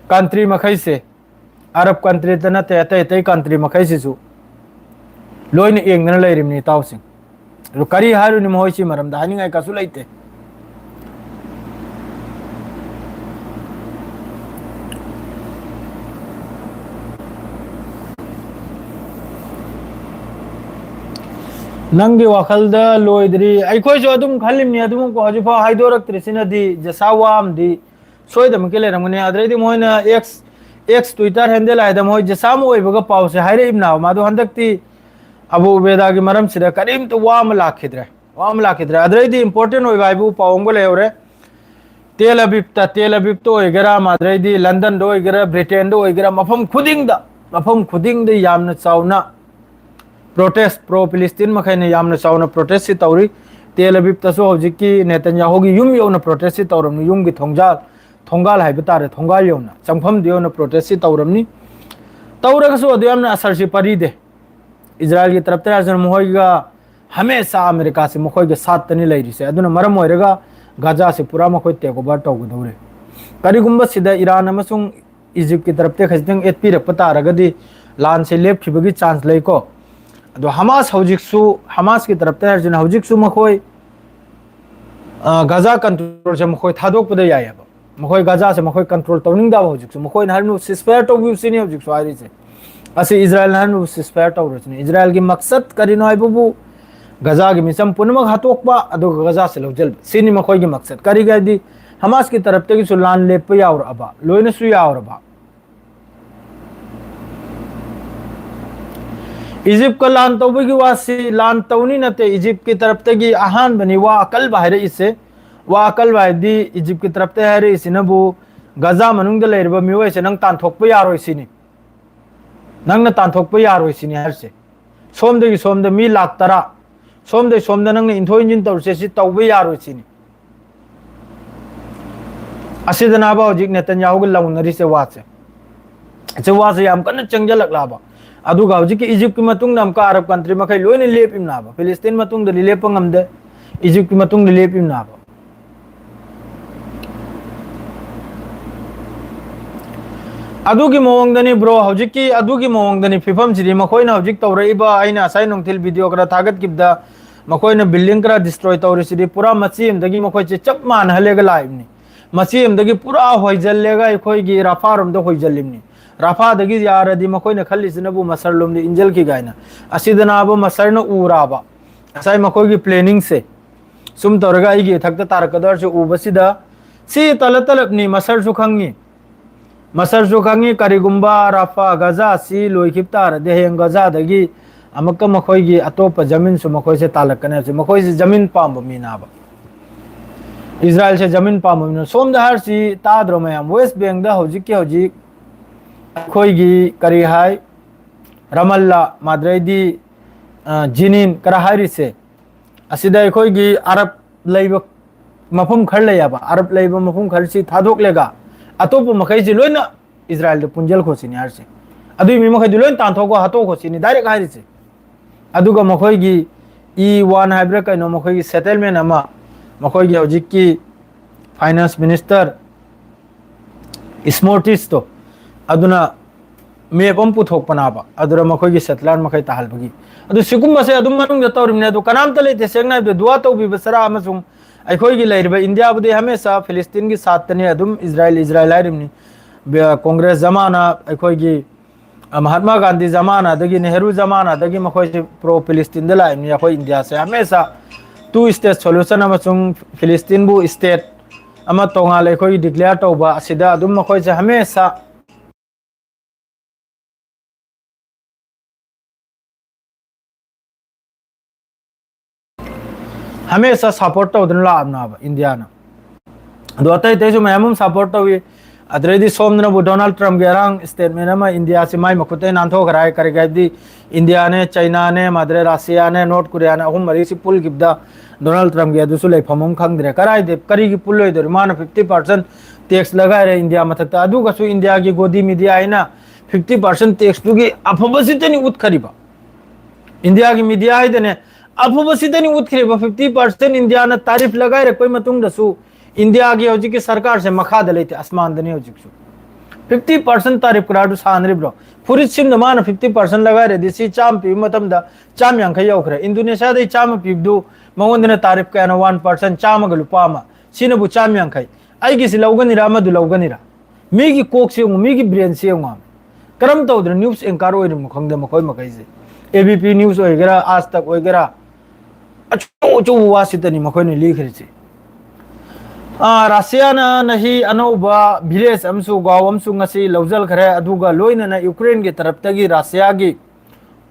ꯀꯟꯇ꯭ꯔꯤ ꯃꯈꯩꯁꯦ, ꯑꯔꯕ ꯀꯟꯇ꯭ꯔꯤꯗ ꯅꯠꯇꯦ, ꯑꯇꯩ ꯑꯇꯩ ꯀꯟꯇ꯭ꯔꯤ ꯃꯈꯩꯁꯤꯁꯨ ꯂꯣꯏꯅ ꯌꯦꯡꯗꯅ ꯂꯩꯔꯤꯕꯅꯤ ꯏꯇꯥꯎꯁꯤꯡ꯫ ꯑꯗꯨ ꯀꯔꯤ ꯍꯥꯏꯔꯨꯅꯤ, ꯃꯈꯣꯏꯁꯤ ꯃꯔꯝꯗ ꯍꯥꯏꯅꯤꯡꯉꯥꯏ ꯀꯩꯁꯨ ꯂꯩꯇꯦ꯫ ꯅꯪꯒꯤ ꯋꯥꯈꯜꯗ ꯂꯣꯏꯗ꯭ꯔꯤ, ꯑꯩꯈꯣꯏꯁꯨ ꯑꯗꯨꯝ ꯈꯜꯂꯤꯝꯅꯤ꯫ ꯑꯗꯨꯃꯛ ꯍꯧꯖꯤꯛꯐꯥꯎ ꯍꯥꯏꯗꯣꯔꯛꯇ꯭ꯔꯤꯁꯤꯅꯗꯤ ꯖꯁꯥ ꯋꯥ ꯑꯃꯗꯤ ꯁꯣꯏꯗꯅꯃꯛꯀꯤ ꯂꯩꯔꯝꯒꯅꯤ꯫ ꯑꯗꯩꯗꯤ ꯃꯣꯏꯅ X, X, Twitter handle ꯍꯥꯏꯗ ꯃꯣꯏ ꯖꯁꯥ ꯑꯃ ꯑꯣꯏꯕꯒ ꯄꯥꯎꯁꯦ ꯍꯥꯏꯔꯛꯏꯕꯅꯦꯕ꯫ ꯃꯥꯗꯣ ꯍꯟꯗꯛꯇꯤ ꯑꯕꯨ ꯎꯕꯦꯗꯥꯒꯤ ꯃꯔꯝꯁꯤꯗ ꯀꯔꯤꯝꯇ ꯋꯥ ꯑꯃ ꯂꯥꯛꯈꯤꯗ꯭ꯔꯦ, ꯋꯥ ꯑꯃ ꯂꯥꯛꯈꯤꯗ꯭ꯔꯦ꯫ ꯑꯗꯩꯗꯤ important ꯑꯣꯏꯕ ꯍꯥꯏꯕꯨ ꯄꯥꯎ ꯑꯃꯒ ꯂꯩꯍꯧꯔꯦ꯫ ꯇꯦꯜ ꯑꯕꯤꯕꯇ, ꯇꯦꯜ ꯑꯕꯤꯕꯇ ꯑꯣꯏꯒꯦꯔꯥ, ꯑꯗꯩꯗꯤ ꯂꯟꯗꯟꯗ ꯑꯣꯏꯒꯦꯔꯥ, ꯕ꯭ꯔꯤꯇꯦꯟꯗ ꯑꯣꯏꯒꯦꯔꯥ, ꯃꯐꯝ ꯈꯨꯗꯤꯡꯗ, ꯃꯐꯝ ꯈꯨꯗꯤꯡꯗ ꯌꯥꯝꯅ ꯆꯥꯎꯅ protest, pro Palestine ꯃꯈꯩꯅ ꯌꯥꯝꯅ ꯆꯥꯎꯅ protest ꯁꯤ ꯇꯧꯔꯤ꯫ ꯇꯦꯜ ꯑꯕꯤꯕꯇꯁꯨ ꯍꯧꯖꯤꯛꯀꯤ ꯅꯦꯇꯟꯌꯥꯍꯨꯒꯤ ꯌꯨꯝ ꯌꯧꯅ protest ꯁꯤ ꯇꯧꯔꯝꯅꯤ꯫ ꯌꯨꯝꯒꯤ ꯊꯣꯡꯖꯥꯜ, ꯊꯣꯡꯒꯥꯜ ꯍꯥꯏꯕ ꯇꯥꯔꯦ, ꯊꯣꯡꯒꯥꯜ ꯌꯧꯅ, ꯆꯪꯐꯝꯗꯨ ꯌꯧꯅ protest ꯁꯤ ꯇꯧꯔꯝꯅꯤ꯫ ꯇꯧꯔꯒꯁꯨ ꯑꯗꯨ ꯌꯥꯝꯅ ꯑꯁꯔꯁꯤ ꯄꯔꯤꯗꯦ꯫ ꯏꯖꯔꯥꯏꯜꯒꯤ ꯇꯔꯞꯇ ꯍꯥꯏꯔꯁꯨ ꯃꯈꯣꯏꯒ ꯍꯃꯦꯁꯥ ꯑꯃꯦꯔꯤꯀꯥꯁꯤ ꯃꯈꯣꯏꯒ ꯁꯥꯠꯇꯅꯤ ꯂꯩꯔꯤꯁꯦ꯫ ꯑꯗꯨꯅ ꯃꯔꯝ ꯑꯣꯏꯔꯒ ꯒꯥꯖꯥꯁꯤ ꯄꯨꯔꯥ ꯃꯈꯣꯏ take over ꯇꯧꯒꯗꯧꯔꯦ꯫ ꯀꯔꯤꯒꯨꯝꯕ ꯁꯤꯗ ꯏꯔꯥꯟ ꯑꯃꯁꯨꯡ ꯏꯖꯤꯞꯀꯤ ꯇꯔꯞꯇ ꯈꯖꯤꯛꯇꯪ ꯑꯦꯠꯄꯤꯔꯛꯄ ꯇꯥꯔꯒꯗꯤ ꯂꯥꯟꯁꯦ ꯂꯦꯞꯈꯤꯕꯒꯤ chance ꯂꯩꯀꯣ꯫ ꯑꯗꯣ ꯍꯃꯥꯁ ꯍꯧꯖꯤꯛꯁꯨ, ꯍꯃꯥꯁꯀꯤ ꯇꯔꯞꯇ ꯍꯥꯏꯔꯤꯁꯤꯅ ꯍꯧꯖꯤꯛꯁꯨ ꯃꯈꯣꯏ, ꯑ, ꯒꯥꯖꯥ control ꯁꯦ ꯃꯈꯣꯏ ꯊꯥꯗꯣꯛꯄꯗ ꯌꯥꯏꯑꯕ꯫ ꯃꯈꯣꯏ ꯒꯥꯖꯥꯁꯦ ꯃꯈꯣꯏ control ꯇꯧꯅꯤꯡꯗꯕ ꯍꯧꯖꯤꯛꯁꯨ꯫ ꯃꯈꯣꯏꯅ ꯍꯥꯏꯔꯤꯅ ceasefire ꯇꯧꯕꯤꯌꯨ ꯁꯤꯅꯤ ꯍꯧꯖꯤꯛꯁꯨ ꯍꯥꯏꯔꯤꯁꯦ꯫ ꯑꯁꯤ ꯏꯖꯔꯥꯏꯜꯅ ꯍꯥꯏꯔꯤꯅ ceasefire ꯇꯧꯔꯁꯤꯅꯤ꯫ ꯏꯖꯔꯥꯏꯜꯒꯤ ꯃꯛꯁꯠ ꯀꯔꯤꯅꯣ ꯍꯥꯏꯕꯕꯨ ꯒꯥꯖꯥꯒꯤ ꯃꯤꯆꯝ ꯄꯨꯝꯅꯃꯛ ꯍꯥꯠꯇꯣꯛꯄ, ꯑꯗꯨꯒ ꯒꯥꯖꯥꯁꯦ ꯂꯧꯁꯤꯟꯕ꯫ ꯁꯤꯅꯤ ꯃꯈꯣꯏꯒꯤ ꯃꯛꯁꯠ꯫ ꯀꯔꯤꯒꯤ ꯍꯥꯏꯗꯤ ꯍꯃꯥꯁꯀꯤ ꯇꯔꯞꯇꯒꯤꯁꯨ ꯂꯥꯟ ꯂꯦꯞꯄ ꯌꯥꯎꯔꯛꯑꯕ, ꯂꯣꯏꯅꯁꯨ ꯌꯥꯎꯔꯕ꯫ ꯏꯖꯤꯞꯀ ꯂꯥꯟ ꯇꯧꯕꯒꯤ ꯋꯥꯁꯤ, ꯂꯥꯟ ꯇꯧꯅꯤ ꯅꯠꯇꯦ, ꯏꯖꯤꯞꯀꯤ ꯇꯔꯞꯇꯒꯤ ꯑꯍꯥꯟꯕꯅꯤ ꯋꯥ ꯑꯀꯜꯕ ꯍꯥꯏꯔꯛꯏꯁꯦ꯫ ꯋꯥ ꯑꯀꯜꯕ ꯍꯥꯏꯕꯗꯤ ꯏꯖꯤꯞꯀꯤ ꯇꯔꯞꯇ ꯍꯥꯏꯔꯛꯏꯁꯤꯅꯕꯨ ꯒꯥꯖꯥ ꯃꯅꯨꯡꯗ ꯂꯩꯔꯤꯕ ꯃꯤꯑꯣꯏꯁꯦ ꯅꯪ ꯇꯥꯟꯊꯣꯛꯄ ꯌꯥꯔꯣꯏ ꯁꯤꯅꯤ꯫ ꯅꯪꯅ ꯇꯥꯟꯊꯣꯛꯄ ꯌꯥꯔꯣꯏ ꯁꯤꯅꯤ ꯍꯥꯏꯔꯤꯁꯦ꯫ ꯁꯣꯝꯗꯒꯤ ꯁꯣꯝꯗ ꯃꯤ ꯂꯥꯛ ꯇꯔꯥ, ꯁꯣꯝꯗꯒꯤ ꯁꯣꯝꯗ ꯅꯪꯅ ꯏꯟꯊꯣꯛ ꯏꯟꯁꯤꯟ ꯇꯧꯔꯤꯁꯦ ꯁꯤ ꯇꯧꯕ ꯌꯥꯔꯣꯏ ꯁꯤꯅꯤ꯫ ꯑꯁꯤꯗꯅꯕ ꯍꯧꯖꯤꯛ ꯅꯦꯇꯟꯌꯥꯍꯨꯒ ꯂꯥꯎꯅꯔꯤꯁꯦ ꯋꯥꯁꯦ꯫ ꯁꯤ ꯋꯥꯁꯦ ꯌꯥꯝ ꯀꯟꯅ ꯆꯪꯁꯤꯜꯂꯛꯂꯕ꯫ ꯑꯗꯨꯒ ꯍꯧꯖꯤꯛꯀꯤ ꯏꯖꯤꯞꯀꯤ ꯃꯇꯨꯡꯗ ꯑꯃꯨꯛꯀ ꯑꯔꯕ country ꯃꯈꯩ ꯂꯣꯏꯅ ꯂꯦꯞꯄꯤꯕꯅꯥꯕ꯫ ꯐꯤꯂꯤꯁꯇꯤꯟ ꯃꯇꯨꯡꯗꯗꯤ ꯂꯦꯞꯄ ꯉꯝꯗꯦ, ꯏꯖꯤꯞꯀꯤ ꯃꯇꯨꯡꯗ ꯂꯦꯞꯄꯤꯕꯅꯥꯕ꯫ ꯑꯗꯨꯒꯤ ꯃꯑꯣꯡꯗꯅꯤ bro, ꯍꯧꯖꯤꯛꯀꯤ ꯑꯗꯨꯒꯤ ꯃꯑꯣꯡꯗꯅꯤ ꯐꯤꯕꯝꯁꯤꯗꯤ꯫ ꯃꯈꯣꯏꯅ ꯍꯧꯖꯤꯛ ꯇꯧꯔꯛꯏꯕ, ꯑꯩꯅ ꯉꯁꯥꯏ ꯅꯨꯡꯊꯤꯜ video ꯈꯔ ꯊꯥꯒꯠꯈꯤꯕꯗ, ꯃꯈꯣꯏꯅ building ꯈꯔ destroy ꯇꯧꯔꯤꯁꯤꯗꯤ ꯄꯨꯔꯥ ꯃꯆꯤ ꯑꯃꯗꯒꯤ ꯃꯈꯣꯏꯁꯦ ꯆꯞ ꯃꯥꯟꯅꯍꯜꯂꯒ ꯂꯥꯛꯏꯕꯅꯤ꯫ ꯃꯆꯤ ꯑꯃꯗꯒꯤ ꯄꯨꯔꯥ ꯍꯣꯏꯖꯜꯂꯒ ꯑꯩꯈꯣꯏꯒꯤ ꯔꯥꯐꯥꯔꯣꯝꯗ ꯍꯣꯏꯖꯜꯂꯤꯕꯅꯤ꯫ ꯔꯥꯐꯥꯗꯒꯤ ꯌꯥꯔꯗꯤ ꯃꯈꯣꯏꯅ ꯈꯜꯂꯤꯁꯤꯅꯕꯨ ꯃꯁꯔꯂꯣꯝꯗ ꯏꯟꯖꯜꯈꯤꯒꯥꯏꯅ꯫ ꯑꯁꯤꯗꯅꯕ ꯃꯁꯔꯅ ꯎꯔꯥꯕ꯫ ꯉꯁꯥꯏ ꯃꯈꯣꯏꯒꯤ planningꯁꯦ ꯁꯨꯝ ꯇꯧꯔꯒ ꯑꯩꯒꯤ ꯏꯊꯛꯇ ꯇꯥꯔꯛꯀꯗꯧꯔꯁꯨ ꯎꯕꯁꯤꯗ, ꯁꯤ ꯇꯂꯞ ꯇꯂꯞꯅꯤ, ꯃꯁꯔꯁꯨ ꯈꯪꯉꯤ꯫ ꯃꯁꯔꯁꯨ ꯈꯪꯉꯤ, ꯀꯔꯤꯒꯨꯝꯕ ꯔꯥꯐꯥ ꯒꯖꯥ ꯑꯁꯤ ꯂꯣꯏꯈꯤꯕ ꯇꯥꯔꯗꯤ, ꯍꯌꯦꯡ ꯒꯖꯥꯗꯒꯤ ꯑꯃꯨꯛꯀ ꯃꯈꯣꯏꯒꯤ ꯑꯇꯣꯞꯄ ꯖꯃꯤꯟꯁꯨ ꯃꯈꯣꯏꯁꯦ ꯇꯥꯜꯂꯛꯀꯅꯤ ꯍꯥꯏꯕꯁꯦ꯫ ꯃꯈꯣꯏꯁꯦ ꯖꯃꯤꯟ ꯄꯥꯝꯕ ꯃꯤꯅꯥꯕ, ꯏꯁꯔꯥꯏꯜꯁꯦ ꯖꯃꯤꯟ ꯄꯥꯝꯕ ꯃꯤꯅ꯫ ꯁꯣꯝꯗ ꯍꯥꯏꯔꯤꯁꯤ ꯇꯥꯗ꯭ꯔꯣ ꯃꯌꯥꯝ? West Bankꯗ ꯍꯧꯖꯤꯛꯀꯤ ꯍꯧꯖꯤꯛ ꯑꯩꯈꯣꯏꯒꯤ ꯀꯔꯤ ꯍꯥꯏ, ꯔꯥꯃꯜꯂꯥ, ꯃꯥꯗ꯭ꯔꯩꯗꯤ, ꯑ, ꯖꯤꯅꯤꯟ ꯀꯔ ꯍꯥꯏꯔꯤꯁꯦ, ꯑꯁꯤꯗ ꯑꯩꯈꯣꯏꯒꯤ ꯑꯔꯕ ꯂꯩꯕ ꯃꯐꯝ ꯈꯔ ꯂꯩꯌꯦꯕ, ꯑꯔꯕ ꯂꯩꯕ ꯃꯐꯝ ꯈꯔꯁꯤ ꯊꯥꯗꯣꯛꯂꯒ ꯑꯇꯣꯞꯄ ꯃꯈꯩꯁꯤ ꯂꯣꯏꯅ ꯏꯁꯔꯥꯏꯜꯗ ꯄꯨꯟꯖꯜꯈꯣꯁꯤꯅꯤ ꯍꯥꯏꯔꯤꯁꯦ꯫ ꯑꯗꯨꯏ ꯃꯤ ꯃꯈꯩꯗꯨ ꯂꯣꯏ ꯇꯥꯟꯊꯣꯛꯈꯣ, ꯍꯥꯠꯇꯣꯛꯈꯣꯁꯤꯅꯤ direct ꯍꯥꯏꯔꯤꯁꯦ꯫ ꯑꯗꯨꯒ ꯃꯈꯣꯏꯒꯤ ꯏ ꯋꯥꯟ ꯍꯥꯏꯕ꯭ꯔꯥ ꯀꯩꯅꯣ, ꯃꯈꯣꯏꯒꯤ settlement ꯑꯃ ꯃꯈꯣꯏꯒꯤ ꯍꯧꯖꯤꯛꯀꯤ finance minister ꯏꯁꯃꯣꯔꯇꯤꯁꯇꯣ, ꯑꯗꯨꯅ map ꯑꯃ ꯄꯨꯊꯣꯛꯄꯅꯦꯕ, ꯑꯗꯨꯗ ꯃꯈꯣꯏꯒꯤ settler ꯃꯈꯩ ꯇꯥꯍꯜꯕꯒꯤ꯫ ꯑꯗꯨ ꯁꯤꯒꯨꯝꯕꯁꯦ ꯑꯗꯨꯝ ꯃꯅꯨꯡꯗ ꯇꯧꯔꯤꯕꯅꯦ꯫ ꯑꯗꯨ ꯀꯅꯥꯝꯇ ꯂꯩꯇꯦ, ꯁꯦꯡꯅ ꯍꯥꯏꯕꯗ, ꯗꯨꯋꯥ ꯇꯧꯕꯤꯕ ꯆꯔꯥ ꯑꯃꯁꯨꯡ ꯑꯩꯈꯣꯏꯒꯤ ꯂꯩꯔꯤꯕ ꯏꯟꯗꯤꯌꯥꯕꯨꯗꯤ ꯍꯃꯦꯁꯥ ꯐꯤꯂꯤꯁꯇꯤꯟꯒꯤ ꯁꯥꯠꯇꯅꯤ, ꯑꯗꯨꯝ ꯏꯁꯔꯥꯏꯜ, ꯏꯁꯔꯥꯏꯜ ꯍꯥꯏꯔꯤꯕꯅꯤ꯫ ꯕ-, ꯀꯣꯡꯒ꯭ꯔꯦꯁ ꯖꯃꯥꯅ, ꯑꯩꯈꯣꯏꯒꯤ, ꯑ, ꯃꯍꯥꯠꯃꯥ ꯒꯥꯟꯙꯤ ꯖꯃꯥꯅꯗꯒꯤ, ꯅꯦꯍꯔꯨ ꯖꯃꯥꯅꯗꯒꯤ ꯃꯈꯣꯏꯁꯤ pro ꯐꯤꯂꯤꯁꯇꯤꯟꯗ ꯂꯥꯛꯏꯕꯅꯤ꯫ ꯑꯩꯈꯣꯏ ꯏꯟꯗꯤꯌꯥꯁꯦ ꯍꯃꯦꯁꯥ two state solution ꯑꯃꯁꯨꯡ ꯐꯤꯂꯤꯁꯇꯤꯟꯕꯨ state ꯑꯃ ꯇꯣꯉꯥꯟꯅ ꯑꯩꯈꯣꯏꯒꯤ declare ꯇꯧꯕ ꯑꯁꯤꯗ ꯑꯗꯨꯝ ꯃꯈꯣꯏꯁꯦ ꯍꯃꯦꯁꯥ ꯍꯃꯦꯁꯥ support ꯇꯧꯗꯨꯅ ꯂꯥꯛꯑꯕꯅꯦꯕ ꯏꯟꯗꯤꯌꯥꯅ꯫ ꯑꯗꯣ ꯑꯇꯩ ꯑꯇꯩꯁꯨ ꯃꯌꯥꯝ ꯑꯃ support ꯇꯧꯏ꯫ ꯑꯗꯨꯗꯩꯗꯤ ꯁꯣꯝꯗꯅꯕꯨ ꯗꯣꯅꯥꯜꯗ ꯇ꯭ꯔꯝꯞꯀꯤ ꯑꯔꯥꯡ statement ꯑꯃ, "ꯏꯟꯗꯤꯌꯥꯁꯤ ꯃꯥꯏ ꯃꯈꯨꯠꯇꯩ ꯅꯥꯟꯊꯣꯛꯈ꯭ꯔꯦ" ꯍꯥꯏ꯫ ꯀꯔꯤꯒꯤ ꯍꯥꯏꯕꯗꯤ ꯏꯟꯗꯤꯌꯥꯅꯦ, ꯆꯩꯅꯥꯅꯦ, ꯃꯥꯗ꯭ꯔꯦ ꯔꯥꯁꯤꯌꯥꯅꯦ, ꯅꯣꯔꯠ ꯀꯣꯔꯤꯌꯥꯅꯦ, ꯑꯍꯨꯝ ꯃꯔꯤꯁꯤ ꯄꯨꯜꯈꯤꯕꯗ ꯗꯣꯅꯥꯜꯗ ꯇ꯭ꯔꯝꯞꯀꯤ ꯑꯗꯨꯁꯨ ꯂꯩꯐꯝ ꯑꯃ ꯈꯪꯗ꯭ꯔꯦ꯫ ꯀꯔꯥꯏꯗ, ꯀꯔꯤꯒꯤ ꯄꯨꯜꯂꯣꯏꯗꯣꯔꯤ? ꯃꯥꯅ fifty percent tax ꯂꯒꯥꯏꯔꯦ ꯏꯟꯗꯤꯌꯥ ꯃꯊꯛꯇ꯫ ꯑꯗꯨꯒꯁꯨ ꯏꯟꯗꯤꯌꯥꯒꯤ ꯒꯣꯗꯤ media ꯍꯥꯏꯅ fifty percent taxꯇꯨꯒꯤ ꯑꯐꯕꯁꯤꯗꯅꯤ ꯎꯠꯈꯔꯤꯕ꯫ ꯏꯟꯗꯤꯌꯥꯒꯤ media ꯍꯥꯏꯗꯅꯦ, ꯑꯐꯕꯁꯤꯗꯅꯤ ꯎꯠꯈ꯭ꯔꯤꯕ꯫ Fifty percent ꯏꯟꯗꯤꯌꯥꯅ tariff ꯂꯒꯥꯏꯔꯛꯄꯩ ꯃꯇꯨꯡꯗꯁꯨ ꯏꯟꯗꯤꯌꯥꯒꯤ ꯍꯧꯖꯤꯛꯀꯤ ꯁꯔꯀꯥꯔꯁꯦ ꯃꯈꯥꯗ ꯂꯩꯇꯦ, ꯑꯁꯃꯥꯟꯗꯅꯤ ꯍꯧꯖꯤꯛꯁꯨ꯫ Fifty percent tariff ꯀꯔꯥꯗꯨ ꯁꯥꯟꯅꯔꯤꯕ꯭ꯔꯣ? ꯐꯨꯔꯤꯠ ꯁꯤꯝꯗ ꯃꯥꯅ fifty percent ꯂꯒꯥꯏꯔꯗꯤ ꯁꯤ ꯆꯥꯝꯃ ꯄꯤꯕ ꯃꯇꯝꯗ ꯆꯥꯝꯃ ꯌꯥꯡꯈꯩ ꯌꯧꯈ꯭ꯔꯦ꯫ ꯏꯟꯗꯣꯅꯦꯁꯤꯌꯥꯗꯩ ꯆꯥꯝꯃ ꯄꯤꯕꯗꯨ ꯃꯉꯣꯟꯗꯅ tariff ꯀꯌꯥꯅꯣ? One percent, ꯆꯥꯝꯃꯒ ꯂꯨꯄꯥ ꯑꯃ꯫ ꯁꯤꯅꯕꯨ ꯆꯥꯝꯃ ꯌꯥꯡꯈꯩ꯫ ꯑꯩꯒꯤꯁꯤ ꯂꯧꯒꯅꯤꯔꯥ ꯑꯃꯗꯨ ꯂꯧꯒꯅꯤꯔꯥ? ꯃꯤꯒꯤ ꯀꯣꯛꯁꯤ ꯌꯦꯡꯉꯨ, ꯃꯤꯒꯤ brainꯁꯤ ꯌꯦꯡꯉꯨ꯫ ꯀꯔꯝ ꯇꯧꯗꯅ news anchor ꯑꯣꯏꯔꯤꯅꯣ ꯈꯪꯗꯦ ꯃꯈꯣꯏ ꯃꯈꯩꯁꯦ꯫ A B P news ꯑꯣꯏꯒꯦꯔꯥ, ꯑꯥꯖ ꯇꯛ ꯑꯣꯏꯒꯦꯔꯥ, ꯑꯆꯧ ꯑꯆꯧꯕ ꯋꯥꯁꯤꯗꯅꯤ ꯃꯈꯣꯏꯅ ꯂꯤꯈ꯭ꯔꯤꯁꯤ꯫ ꯑꯥ, ꯔꯁꯤꯌꯥꯅ ꯅꯍꯤ ꯑꯅꯧꯕ ꯚꯤꯂꯦꯖ ꯑꯃꯁꯨ ꯒꯥꯎ ꯑꯃꯁꯨ ꯉꯁꯤ ꯂꯧꯁꯤꯟꯈ꯭ꯔꯦ, ꯑꯗꯨꯒ ꯂꯣꯏꯅꯅ ꯌꯨꯀ꯭ꯔꯦꯟꯒꯤ ꯇꯔꯞꯇꯒꯤ ꯔꯁꯤꯌꯥꯒꯤ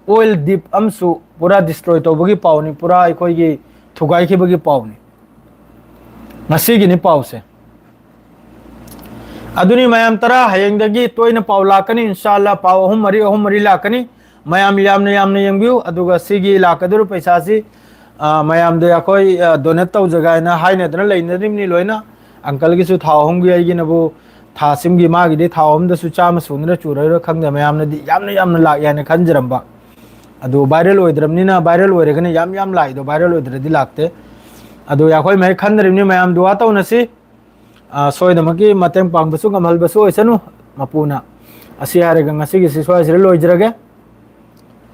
ꯑꯣꯏꯜ ꯗꯤꯞ ꯑꯃꯁꯨ ꯄꯨꯔꯥ ꯗꯤꯁꯇ꯭ꯔꯣꯏ ꯇꯧꯕꯒꯤ ꯄꯥꯎꯅꯤ, ꯄꯨꯔꯥ ꯑꯩꯈꯣꯏꯒꯤ ꯊꯨꯒꯥꯏꯈꯤꯕꯒꯤ ꯄꯥꯎꯅꯤ ꯉꯁꯤꯒꯤꯅꯤ ꯄꯥꯎꯁꯦ꯫ ꯑꯗꯨꯅꯤ ꯃꯌꯥꯝ ꯇꯔꯥ, ꯍꯌꯦꯡꯗꯒꯤ ꯇꯣꯏꯅ ꯄꯥꯎ ꯂꯥꯛꯀꯅꯤ, ꯏꯟꯁꯥꯜꯂꯥ ꯄꯥꯎ ꯑꯍꯨꯝ ꯃꯔꯤ, ꯑꯍꯨꯝ ꯃꯔꯤ ꯂꯥꯛꯀꯅꯤ꯫ ꯃꯌꯥꯝ ꯌꯥꯝꯅ ꯌꯥꯝꯅ ꯌꯦꯡꯕꯤꯌꯨ, ꯑꯗꯨꯒ ꯁꯤꯒꯤ ꯂꯥꯛꯀꯗꯧꯔꯤꯕ ꯄꯩꯁꯥꯁꯤ, ꯑ, ꯃꯌꯥꯝꯗ ꯑꯩꯈꯣꯏ, ꯑ, ꯗꯣꯅꯦꯠ ꯇꯧꯖꯒꯦ ꯍꯥꯏꯅ ꯍꯥꯏꯅꯗꯅ ꯂꯩꯅꯔꯤꯕꯅꯤ ꯂꯣꯏꯅ꯫ ꯑꯪꯀꯜꯒꯤꯁꯨ ꯊꯥꯎ ꯑꯍꯨꯝꯒꯤ, ꯑꯩꯒꯤꯅꯕꯨ ꯊꯥ ꯁꯤꯝꯒꯤ, ꯃꯥꯒꯤꯗꯤ ꯊꯥ ꯑꯍꯨꯝꯗꯁꯨ ꯆꯥꯝꯃ ꯁꯨꯅꯔ ꯆꯨꯔꯣꯏꯔ ꯈꯪꯗꯦ, ꯃꯌꯥꯝꯅꯗꯤ ꯌꯥꯝꯅ ꯌꯥꯝꯅ ꯂꯥꯛꯑꯦ ꯍꯥꯏꯅ ꯈꯟꯖꯔꯝꯕ꯫ ꯑꯗꯨ ꯚꯥꯏꯔꯦꯜ ꯑꯣꯏꯗ꯭ꯔꯕꯅꯤꯅ, ꯚꯥꯏꯔꯦꯜ ꯑꯣꯏꯔꯒꯅ ꯌꯥꯝ ꯌꯥꯝ ꯂꯥꯛꯏꯗꯣ, ꯚꯥꯏꯔꯦꯜ ꯑꯣꯏꯗ꯭ꯔꯗꯤ ꯂꯥꯛꯇꯦ꯫ ꯑꯗꯨ ꯑꯩꯈꯣꯏ ꯃꯍꯩ ꯈꯟꯗ꯭ꯔꯤꯕꯅꯤ, ꯃꯌꯥꯝ ꯗꯨꯋꯥ ꯇꯧꯅꯁꯤ꯫ ꯑ, ꯁꯣꯏꯗꯅꯃꯛꯀꯤ ꯃꯇꯦꯡ ꯄꯥꯡꯕꯁꯨ ꯉꯝꯍꯜꯕꯁꯨ ꯑꯣꯏꯁꯅꯨ ꯃꯄꯨꯅ꯫ ꯑꯁꯤ ꯍꯥꯏꯔꯒ ꯉꯁꯤꯒꯤꯁꯤ ꯁ꯭ꯋꯥꯏꯁꯤꯗ ꯂꯣꯏꯖꯔꯒꯦ꯫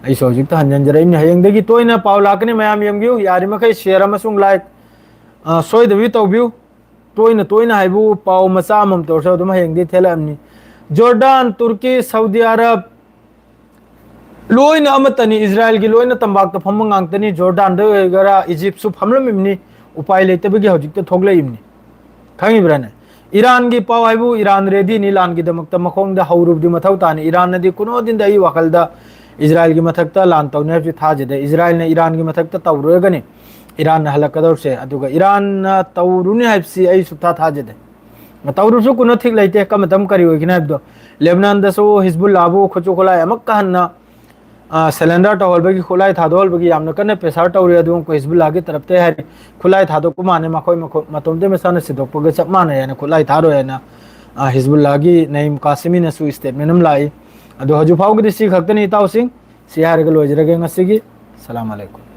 ꯑꯩꯁꯨ ꯍꯧꯖꯤꯛꯇ ꯍꯟꯖꯟꯖꯔꯛꯏꯅꯤ, ꯍꯌꯦꯡꯗꯒꯤ ꯇꯣꯏꯅ ꯄꯥꯎ ꯂꯥꯛꯀꯅꯤ, ꯃꯌꯥꯝ ꯌꯦꯡꯕꯤꯌꯨ꯫ ꯌꯥꯔꯤꯃꯈꯩ ꯁꯤꯌꯔ ꯑꯃꯁꯨꯡ ꯂꯥꯏꯛ, ꯑ, ꯁꯣꯏꯗꯕꯤ ꯇꯧꯕꯤꯌꯨ꯫ ꯇꯣꯏꯅ ꯇꯣꯏꯅ ꯍꯥꯏꯕꯨ ꯄꯥꯎ ꯃꯆꯥ ꯑꯃꯃꯝ ꯇꯧꯔꯁꯨ ꯑꯗꯨꯝ ꯍꯌꯦꯡꯗꯤ ꯊꯦꯜꯂꯛꯑꯅꯤ꯫ ꯖꯣꯔꯗꯥꯟ, ꯇꯨꯔꯀꯤ, ꯁꯥꯎꯗꯤ ꯑꯔꯕ, ꯂꯣꯏꯅ ꯑꯃꯠꯇꯅꯤ, ꯏꯖꯔꯥꯏꯜꯒꯤ ꯂꯣꯏꯅ ꯇꯝꯄꯥꯛꯇ ꯐꯝꯕ ꯉꯥꯛꯇꯅꯤ꯫ ꯖꯣꯔꯗꯥꯟꯗ ꯑꯣꯏꯒꯦꯔꯥ, ꯏꯖꯤꯞꯁꯨ ꯐꯝꯂꯝꯃꯤꯕꯅꯤ, ꯎꯄꯥꯏ ꯂꯩꯇꯕꯒꯤ ꯍꯧꯖꯤꯛꯇ ꯊꯣꯛꯂꯛꯏꯕꯅꯤ꯫ ꯈꯪꯉꯤꯕ꯭ꯔꯥꯅꯦ? ꯏꯔꯥꯟꯒꯤ ꯄꯥꯎ ꯍꯥꯏꯕꯨ ꯏꯔꯥꯟ ꯔꯦꯗꯤꯅꯤ ꯂꯥꯟꯒꯤꯗꯃꯛꯇ, ꯃꯈꯣꯡꯗ ꯍꯧꯔꯨꯕꯗꯤ ꯃꯊꯧ ꯇꯥꯅꯤ꯫ ꯏꯔꯥꯟꯅꯗꯤ ꯀꯨꯅꯣꯗꯤꯟꯗ ꯑꯩ ꯋꯥꯈꯜꯗ ꯏꯖꯔꯥꯏꯜꯒꯤ ꯃꯊꯛꯇ ꯂꯥꯟ ꯇꯧꯅꯤ ꯍꯥꯏꯕꯁꯤ ꯊꯥꯖꯗꯦ꯫ ꯏꯖꯔꯥꯏꯜꯅ ꯏꯔꯥꯟꯒꯤ ꯃꯊꯛꯇ ꯇꯧꯔꯨꯔꯒꯅꯤ ꯏꯔꯥꯟꯅ ꯍꯜꯂꯛꯀꯗꯧꯔꯤꯁꯦ, ꯑꯗꯨꯒ ꯏꯔꯥꯟꯅ ꯇꯧꯔꯨꯅꯤ ꯍꯥꯏꯕꯁꯤ ꯑꯩ ꯁꯨꯛꯊꯥ ꯊꯥꯖꯗꯦ꯫ ꯇꯧꯔꯨꯁꯨ ꯀꯨꯅꯣ ꯊꯤꯛ ꯂꯩꯇꯦ, ꯀꯔꯝꯕ ꯃꯇꯝ ꯀꯔꯤ ꯑꯣꯏꯒꯅꯤ ꯍꯥꯏꯕꯗꯣ꯫ ꯂꯦꯕꯅꯥꯟꯗꯁꯨ ꯍꯤꯖꯕꯨꯜꯂꯥꯕꯨ ꯈꯨꯠꯁꯨ ꯈꯨꯠꯂꯥꯏ ꯑꯃꯨꯛꯀ ꯍꯟꯅ, ꯑ, ꯁꯔꯦꯟꯗꯔ ꯇꯧꯍꯜꯕꯒꯤ, ꯈꯨꯠꯂꯥꯏ ꯊꯥꯗꯣꯛꯍꯜꯕꯒꯤ ꯌꯥꯝꯅ ꯀꯟꯅ ꯄ꯭ꯔꯦꯁꯔ ꯇꯧꯔꯤ꯫ ꯑꯗꯨ ꯑꯩꯈꯣꯏ ꯍꯤꯖꯕꯨꯜꯂꯥꯒꯤ ꯇꯔꯞꯇ ꯍꯥꯏꯔꯤ, ꯈꯨꯠꯂꯥꯏ ꯊꯥꯗꯣꯛꯄ ꯃꯥꯟꯅꯩ, ꯃꯈꯣꯏ ꯃꯈꯣꯏ ꯃꯇꯣꯝꯇ ꯃꯁꯥꯅ ꯁꯤꯗꯣꯛꯄꯒ ꯆꯞ ꯃꯥꯟꯅꯩ ꯍꯥꯏꯅ, ꯈꯨꯠꯂꯥꯏ ꯊꯥꯔꯣꯏ ꯍꯥꯏꯅ, ꯑ, ꯍꯤꯖꯕꯨꯜꯂꯥꯒꯤ ꯅꯌꯤꯝ ꯀꯥꯁꯤꯃꯤꯅꯁꯨ ꯁ꯭ꯇꯦꯠꯃꯦꯟ ꯑꯃ ꯂꯥꯛꯏ꯫ ꯑꯗꯣ ꯍꯧꯖꯤꯛ ꯐꯥꯎꯒꯤꯗꯤ ꯁꯤ ꯈꯛꯇꯅꯤ ꯏꯇꯥꯎꯁꯤꯡ꯫ ꯁꯤ ꯍꯥꯏꯔꯒ ꯂꯣꯏꯖꯔꯒꯦ ꯉꯁꯤꯒꯤ꯫ ꯁꯂꯥꯝ ꯑꯂꯩꯀꯨꯝ꯫